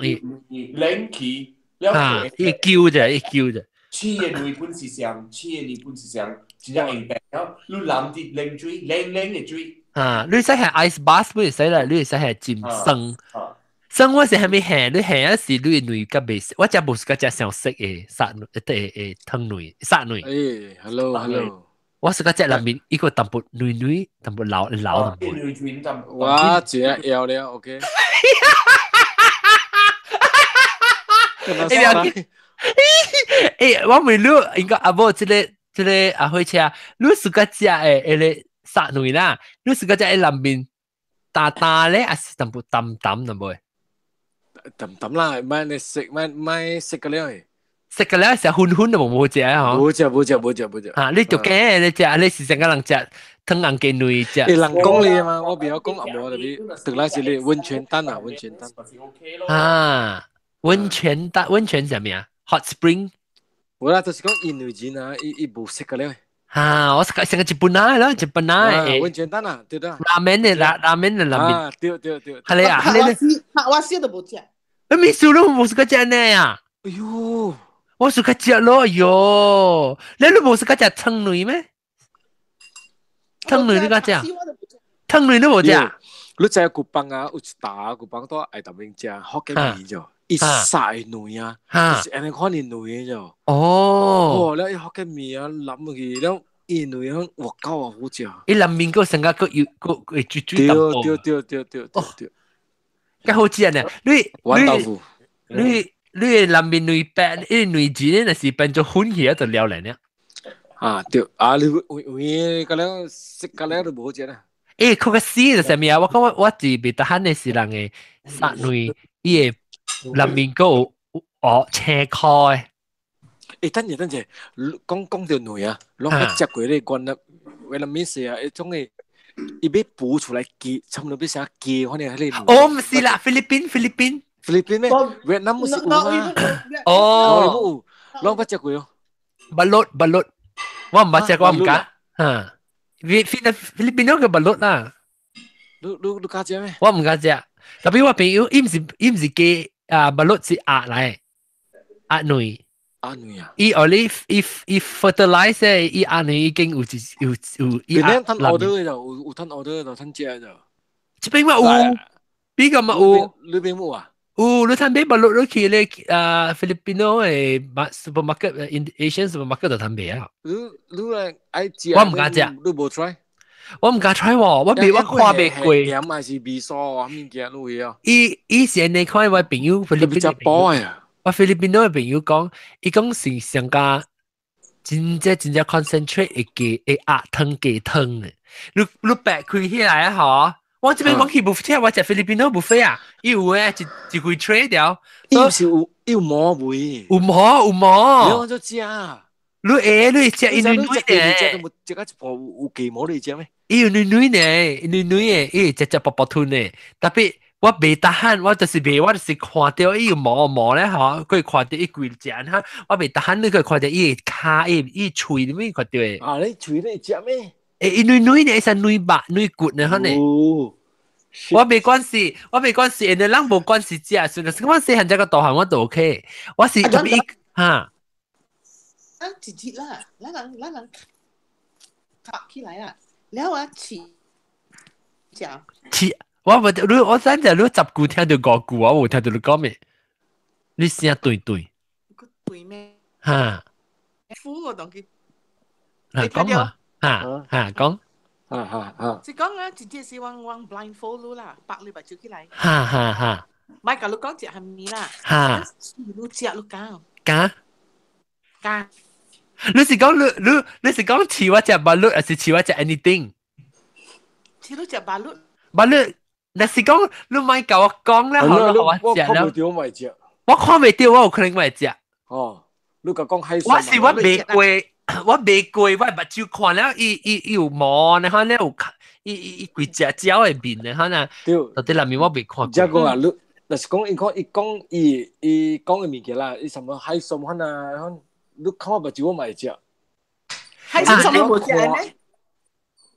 伊冷氣，啊，伊叫啫，伊叫啫。黐嘅內本是上，黐嘅內本是上，真正硬白了。你淋啲冷水，冷冷嘅水。啊，你使係 ice bath 不使啦，你使係浸生。生我是係咪下？你下一時你內甲未？我只無是個只想食嘅殺誒誒湯內殺內。誒，hello hello。我是個只內面一個淡薄內內淡薄老老淡薄。我只要了，OK。欸，我問你，應該阿某這個這個阿火車，你是個食的那個殺內啦，你是個食的內面淡淡咧，還是淡薄淡淡淡薄？淡淡啦，唔你食唔唔食個了。食個了食粉粉都無好食啊！無食無食無食無食。嚇，你就驚你食，你是成個人食湯紅雞卵食。欸，人講你嘛，我不曉講阿某特別，特來是你溫泉蛋啊，溫泉蛋。啊，溫泉蛋，溫泉啥物啊？Hot spring。無啦，就是講印度人啊，伊伊無食個了。啊，我食成個日本仔咯，日本仔。溫泉蛋啊，對啦。拉麵的拉拉麵的拉麵。啊，對對對。係你啊，係你。我食都無食。你咪輸咯，無食個食呢啊？哎喲，我食個食咯，哎喲，你都無食個食湯卵咩？湯卵你敢食？湯卵你無食？你知古邦啊，有一打古邦都愛特別食福建麵啫。伊殺的卵啊，就是按呢款的卵啫。哦，哇！了伊福建麵啊，淋落去了，伊卵啊，哇夠啊好食。伊淋麵閣成個閣又閣會水水淡薄。對對對對對對。較好食呢，你你你你淋麵卵白，伊卵子若是變做粉去啊，就了來呢。啊對，啊你有有個了食個了就無好食啦。欸，佢個死就啥物啊？我講我我是袂得閒的是人的殺卵，伊會。內面閣有哦青稞的。欸，等下等下，講講到卵啊，攏捌食過咧，原來越南麵食啊，迄種的，伊欲孵出來雞，差不多欲啥雞，反正彼個。哦，毋是啦，菲律賓，菲律賓，菲律賓咩？越南毋是有嗎？哦，有，攏捌食過哦。balut balut，我毋捌食過，我毋敢。哈，菲菲菲律賓嗰個 balut 啦。你你你敢食咩？我毋敢食，特別我朋友，伊毋是伊毋是雞。啊，balut 是鴨來，鴨卵。鴨卵啊！伊哦，你伊伊 fertilize 伊鴨卵已經有一有有伊鴨。邊吞 order 就有有吞 order 就吞食就。這邊嘛有，邊個嘛有？你邊冇啊？有，你睇買 balut 你去咧啊，菲律賓的 supermarket Asian supermarket 就通買啊。你你來愛食？我毋敢食。你無 try？我毋敢 try 喎，我未我看袂過。鹽還是味素啊？物件都會啊。伊伊是按呢看我朋友菲律賓的朋友，我菲律賓的朋友講，伊講是上加真正真正 concentrate 會雞會鴨湯雞湯的。你你白開起來啊！嗬，我這邊我去 buffet，我食菲律賓的 buffet 啊，伊有誒一一規 tray 條。伊是有有毛味。有毛有毛。你講做食。你會你食伊軟軟的。食到一半有雞毛你食咩？伊有軟軟的，軟軟的，伊會食食薄薄吞的。特別我袂得閒，我就是袂，我就是看到伊有毛毛咧吼，佢看到伊規隻哈，我袂得閒，你佢看到伊跤，伊伊喙裡面看到的。啊，你喙你食咩？欸，伊軟軟的，伊是軟肉軟骨的，可能。我沒關係，我沒關係，人哋人無關係食，算啦，我細漢食個大漢我都 OK。我是特別哈。啊，一日啦，咱人咱人插起來啦。了啊，飼食。飼，我無你我等陣你十句聽到五句，我無聽到你講咩？你聲對對。對咩？哈。苦我當佢。啊，講嘛，哈哈講。哈哈哈。是講啊，直接是往往 blindfold 啦，白你目睭起來。哈哈哈。莫共你講食蝦米啦。哈。你食你敢？敢。敢。你是講你你你是講似我食 balut，還是似我食 anything？似你食 balut。 balut，若是講你莫共我講咧，好我食了。我看袂到，我會食。我看袂到，我有可能我會食。哦，你共講海我是我未過，我未過，我目睭看了，伊伊伊有毛，然後咧有伊伊伊規隻鳥的面咧，可能。對。到底內面我未看過。這個啊，你若是講伊講伊講伊伊講的物件啦，伊什麼海參款啊，你看我目睭我嘛會食。海參什麼無食咩？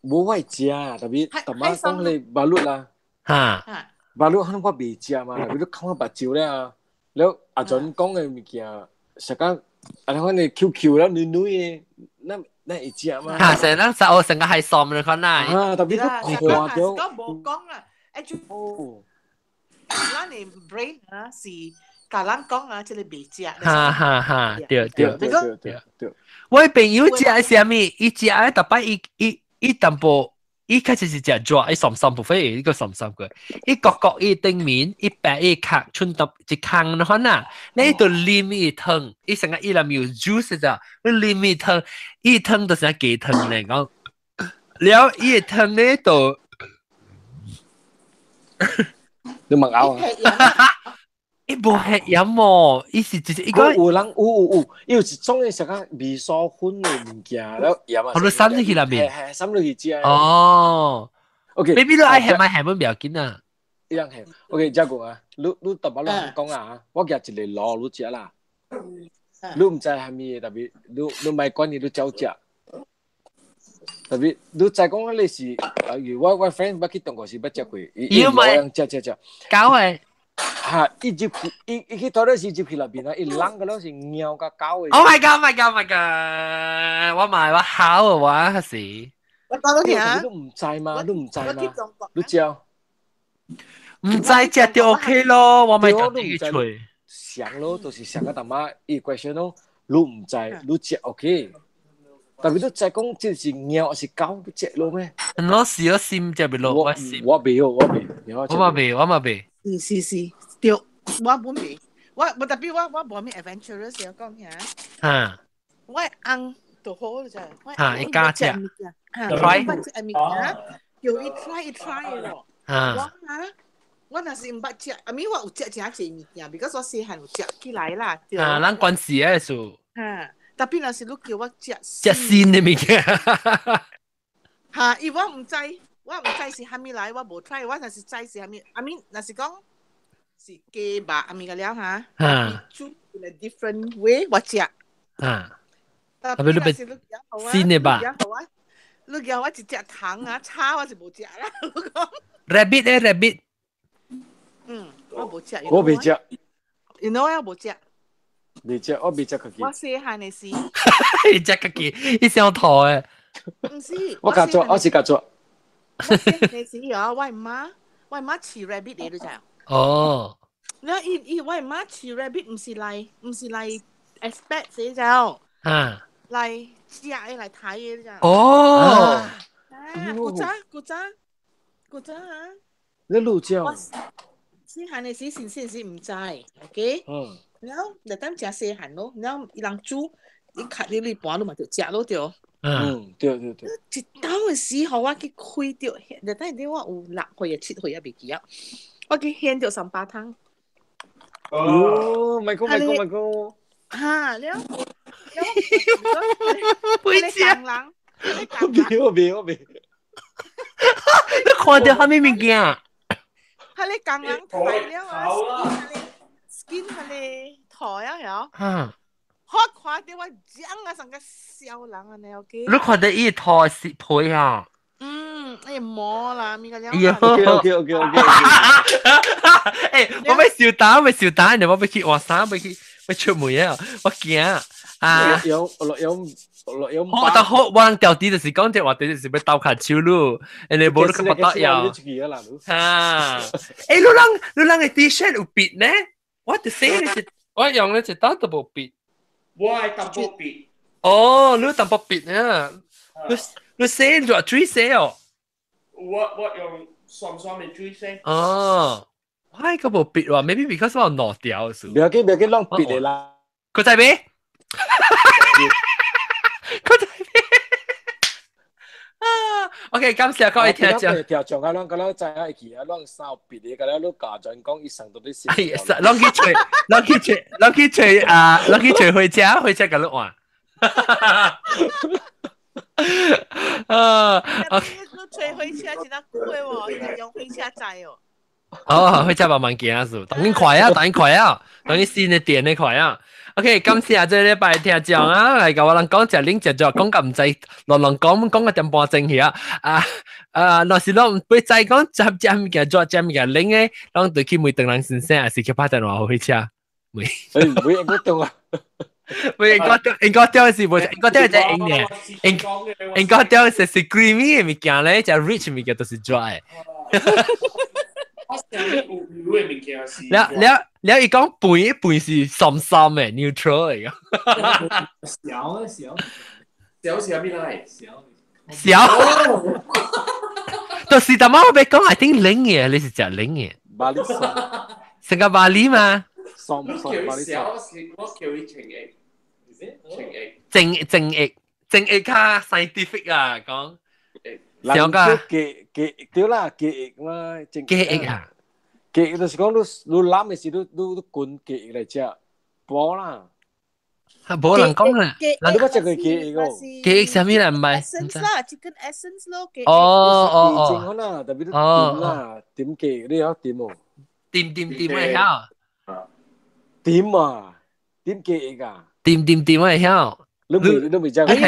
無我會食，特別淡仔講你巴魯啦，嚇，巴魯可能我未食嘛，特別你看我目睭咧啊，了阿陣講的物件，食甲啊，你看你 QQ 了，軟軟的，咱咱會食嘛？嚇，成咱實我成個係爽你看啦，啊，特別你看到，講無講啦，欸，就咱的 brain 啊是。甲咱講啊，這個袂食。哈哈哈，對對對對對對。我朋友食的是啥物？伊食的逐擺伊伊伊淡薄，伊開始是食蛇，伊酸酸部分，伊個酸酸過。伊角角伊頂面，伊白伊殼，剩淡一空的款啊。你就啉伊湯，伊成個伊內面有 juice 咋？你啉伊湯，伊湯就是雞湯咧，講。了伊的湯咧就，你問咬啊？伊無吃鹽喎，伊是直接伊個有人有有有，伊有一種嘅食較味素粉的物件，了鹽啊，好多滲入去內面，係滲入去食。哦，OK，maybe 你愛鹹咪鹹，唔要緊啊。一樣鹹，OK，再講啊，你你特別你講啊，我舉一個爐你食啦，你毋知蝦米的，特別你你莫管伊，你照食。特別你知講你是，啊，我我 friend 捌去中國時捌食過，伊伊滷樣食食食，狗的。嚇！伊入去，伊伊去拖咧是入去內邊啊！伊冷個攏是貓佮狗的。 Oh my god! My god! My god! 我買我好啊！我是。我講到聽。你都毋知嘛？你毋知嘛？你食？毋知食就 OK 咯，我咪講你吹。想咯，就是想個淡仔，伊 question 咯，你毋知，你食 OK。特別你知講這是貓還是狗，你食咯咩？我試咗先食袂落，我試。我袂好，我袂。我嘛袂，我嘛袂。是是是，對，我本袂，我我特別我我無咩 adventurous 我講下。嚇！我翁就好就，嚇，伊敢食。嚇，捌食物件，叫伊 try 伊 try 咯。嚇！我啊，我若是毋捌食，啊咪我有食誠濟物件，because 我細漢有食起來啦。啊，咱關事的事。嚇！特別若是你叫我食食新的物件。嚇！伊我毋知。我毋知是啥物來，我無 try，我若是知是啥物，啊咪若是講是雞肉啊物個了嚇，煮 in a different way 我食。啊，特別你新的吧？你叫我一隻糖啊，叉我是無食啦。你講 rabbit 咧 rabbit，嗯，我無食。我未食。 You know 我無食。未食，我未食家己。我細漢的時。伊食家己，伊想吐的。毋是。我家做，我是家做。我細漢時啊，我媽，我媽飼 rabbit 的，你知？哦。你伊伊我媽飼 rabbit 毋是來，毋是來 expect 死就。啊。來食的，來睇的，你知？哦。啊，古早古早古早啊！你滷椒。我細漢的時，先先時毋知，OK？嗯。然後就等食細漢咯，然後伊人煮，伊較你你盤你嘛就食咯對。嗯，對對對。一當的時候，我去開著，就等於我有6歲啊、7歲啊，袂記啊。我去掀著三巴湯。哦，咪講咪講咪講。嚇了，了，不食。人，我袂我袂。你看著啥物物件？彼个工人睇了啊，skin 彼个台啊，曉？嚇！我看到我講啊，成個笑人啊，你 OK？你看到伊台是皮啊？嗯，哎毛啦，咪個了。 OK OK OK OK。欸，我欲燒膽，欲燒膽，你我欲去換衫，欲去欲出門啊！我驚啊！有落有落有。我但好，我人掉啲就是講這話，就是欲鬥卡手咯，人哋無你個不得了。嚇！欸，你人你人的 T-shirt 有筆呢？我就寫你一，我用咧一刀都無筆。我係淡薄筆。哦，你淡薄筆啊？你你寫落水寫哦？我我用酸酸的水寫。哦，我係個無筆喎，maybe because 我挪掉是。不要緊，不要緊，攏筆的啦。佢在未？佢在未？啊，OK，感謝各位聽眾。聽眾啊，攏個攏知影會記啊，攏衫有筆的，個了你家陣講伊上到你寫。哎，攏去揣，攏去揣，攏去揣啊，攏去揣火車，火車共你換。啊，OK。你揣火車真久的喎，伊用火車載哦。哦，火車慢慢行數，當然快啊，當然快啊，當然新的電的快啊。OK，感謝這禮拜聽眾啊，來共我人講食啉食咗，講甲毋知，亂亂講講個點半鐘去啊！啊啊，若是攏毋知講食食物件做食物件啉的，攏對去問唐人先生，還是去拍電話予火車？問。欸，唔應該動啊！喂，應該應該掉是無，應該掉係硬嘅，應應該掉是是 creamy 的物件咧，就 rich 物件都是 dry。了了了，伊講肥肥是酸酸的，neutral 嚟個。小啊小，小是啥物來？小小，就是淡仔我欲講，I think 冷嘅，你是食冷嘅。巴厘成個巴厘嘛？酸酸巴厘小是我叫伊清液，清液，正正液，正液較 scientific 啊，講。小個記記對啦，記憶嘛，記憶啊。記憶就是講你你攬的時，你你你滾記憶來食，無啦。無人講啦，你捌食過記憶哦？記憶啥物啦？毋捌。 essence 啦，chicken essence 咯。哦哦哦。正啦，特別你點啦，點記憶你曉點哦？點點點會曉。點啊？點記憶啊？點點點會曉。你未你未食過？你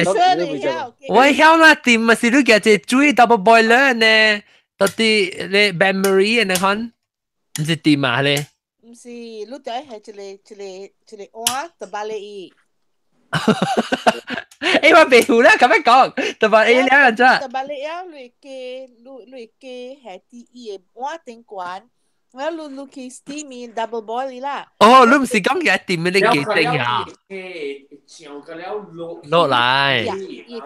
未食過？我曉啦，點嘛是你夾隻水 double boiler 呢？到底你 memory 呢款？毋是點啊咧？毋是，你就係一個一個一個碗就把你伊。欸，我袂糊啦，咁樣講，就把你兩人啫。就把你啊，你加你你加係啲伊個碗頂懸，我你你去 steam double boil 啦。哦，你毋是講嘅點你記定啊？落來。伊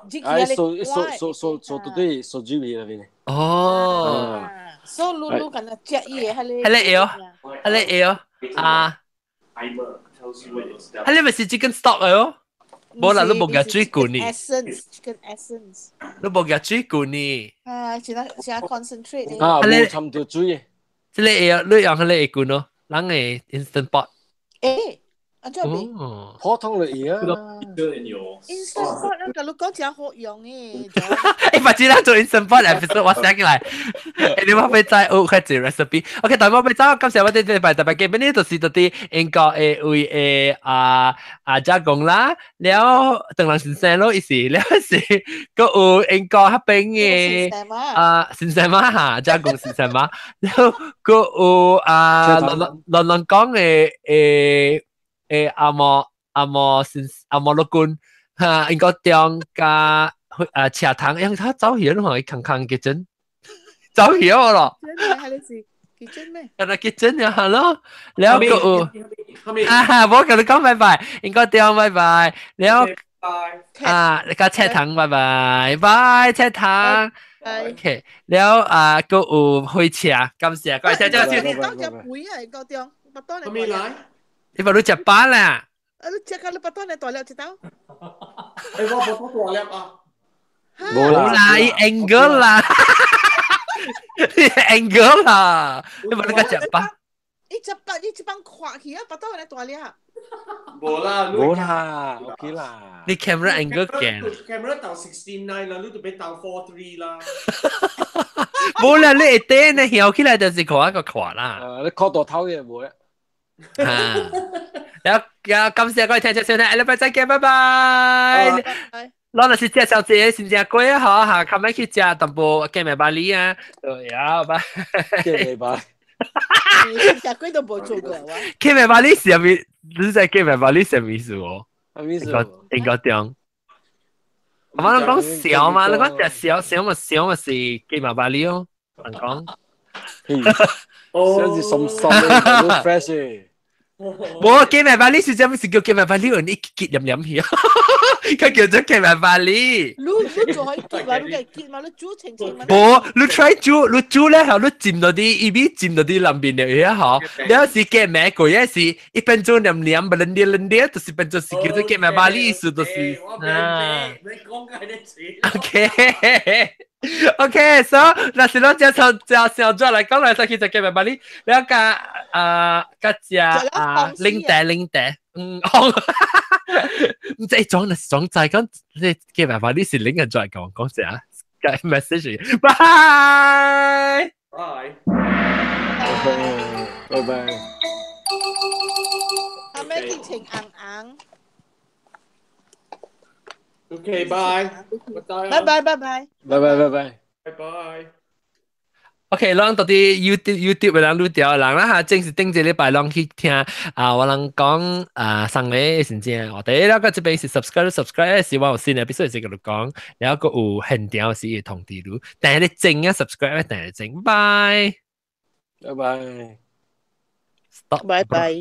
接，哎，數數數數數到底數住味啦邊？哦。所以你你敢若食伊個，彼個。彼個會哦，彼個會哦，啊。彼個咪是 chicken stock 嚟哦。無啦，你無夾水罐呢？Essence，chicken essence。你無夾水罐呢？啊，真係真 concentrate。啊，無摻著水。這個會哦，你用彼個會罐哦，人的 instant pot。欸，啊，這邊。普通就會啊。 instant pot 那個你講真好用誒。欸，把這咱做 instant pot episode 我寫起來。欸，你我欲知有較濟 recipe。OK，但我欲走，感謝我哋這禮拜特別嘉賓呢，就是到佇英國的位的啊啊加工啦，了唐人先生咯，伊是了是，閣有英國彼邊的啊先生嘛哈，加工先生嘛，了閣有啊亂亂亂講的的的阿毛阿毛先阿毛老君哈，英國中加啊車糖，因為他走去咯，伊空空結真。走去咯。真係係你是結真咩？係啦，結真呀，係咯。了個有，啊哈，我共你講拜拜，應該點拜拜。了，啊，你甲車糖拜拜，拜車糖。OK，了啊，閣有火車，感謝各位聽眾。你當隻杯啊，高中，巴肚你。咩來？你把你食飽啦。啊，你食到你巴肚你大粒一刀。欸，我巴肚大粒啊。無啦，伊 angle 啦。你 angle 啦，你把你個食飽。伊食飽，伊一放垮去啊，巴肚你大粒。無啦，無啦，OK 啦。你 camera angle 鏡。 camera 到 69 啦，你就別到 43 啦。無啦，你會短呢，翹起來就是看一個垮啦。你靠大頭嘅無咧。啊！然後，然後感謝各位聽眾收聽，下禮拜再見，拜拜。咱若是食小姐先食粿啊，好嚇，較欲去食淡薄雞麵巴厘啊，對啊，拜。雞麵巴。食粿都無做過哇。雞麵巴厘是啥物？你知雞麵巴厘啥物意思哦？啥物意思？應該點？我攏講小嘛，你講食小小嘛小嘛是雞麵巴厘哦，人講。小是酸酸的，好 fresh 的。無雞麵巴厘是啥物？是叫雞麵巴厘，你結黏黏去。佢叫做雞麵巴厘。你你做開結嘛？你個結嘛？你煮清清嘛？無，你 try 煮，你煮咧後，你浸到啲伊米浸到啲南邊的嘢嗬。了是雞麵過，也是一變做黏黏，不黏黏黏，就是變做是叫做雞麵巴厘，意思就是啊。OK。OK，so 若是攏食從食小煮來講來，再去食雞麵巴厘，了加啊加食啊檸茶檸茶，嗯，毋知裝是裝在講，你雞麵巴厘是檸個再講講啥？個 message，拜拜。拜拜。阿妹激情硬硬。 OK，拜。拜拜拜拜。拜拜拜拜。拜拜。 OK，咱到底 YouTube 嘅人愈調人啦嚇，正是頂一禮拜攏去聽啊，我人講啊，上個先正，我哋那個這邊是 subscribe subscribe 是我有新嘅必須是佢講，然後個有現場是會通知你，但係你正啊 subscribe 但係正，拜拜拜，stop，拜拜。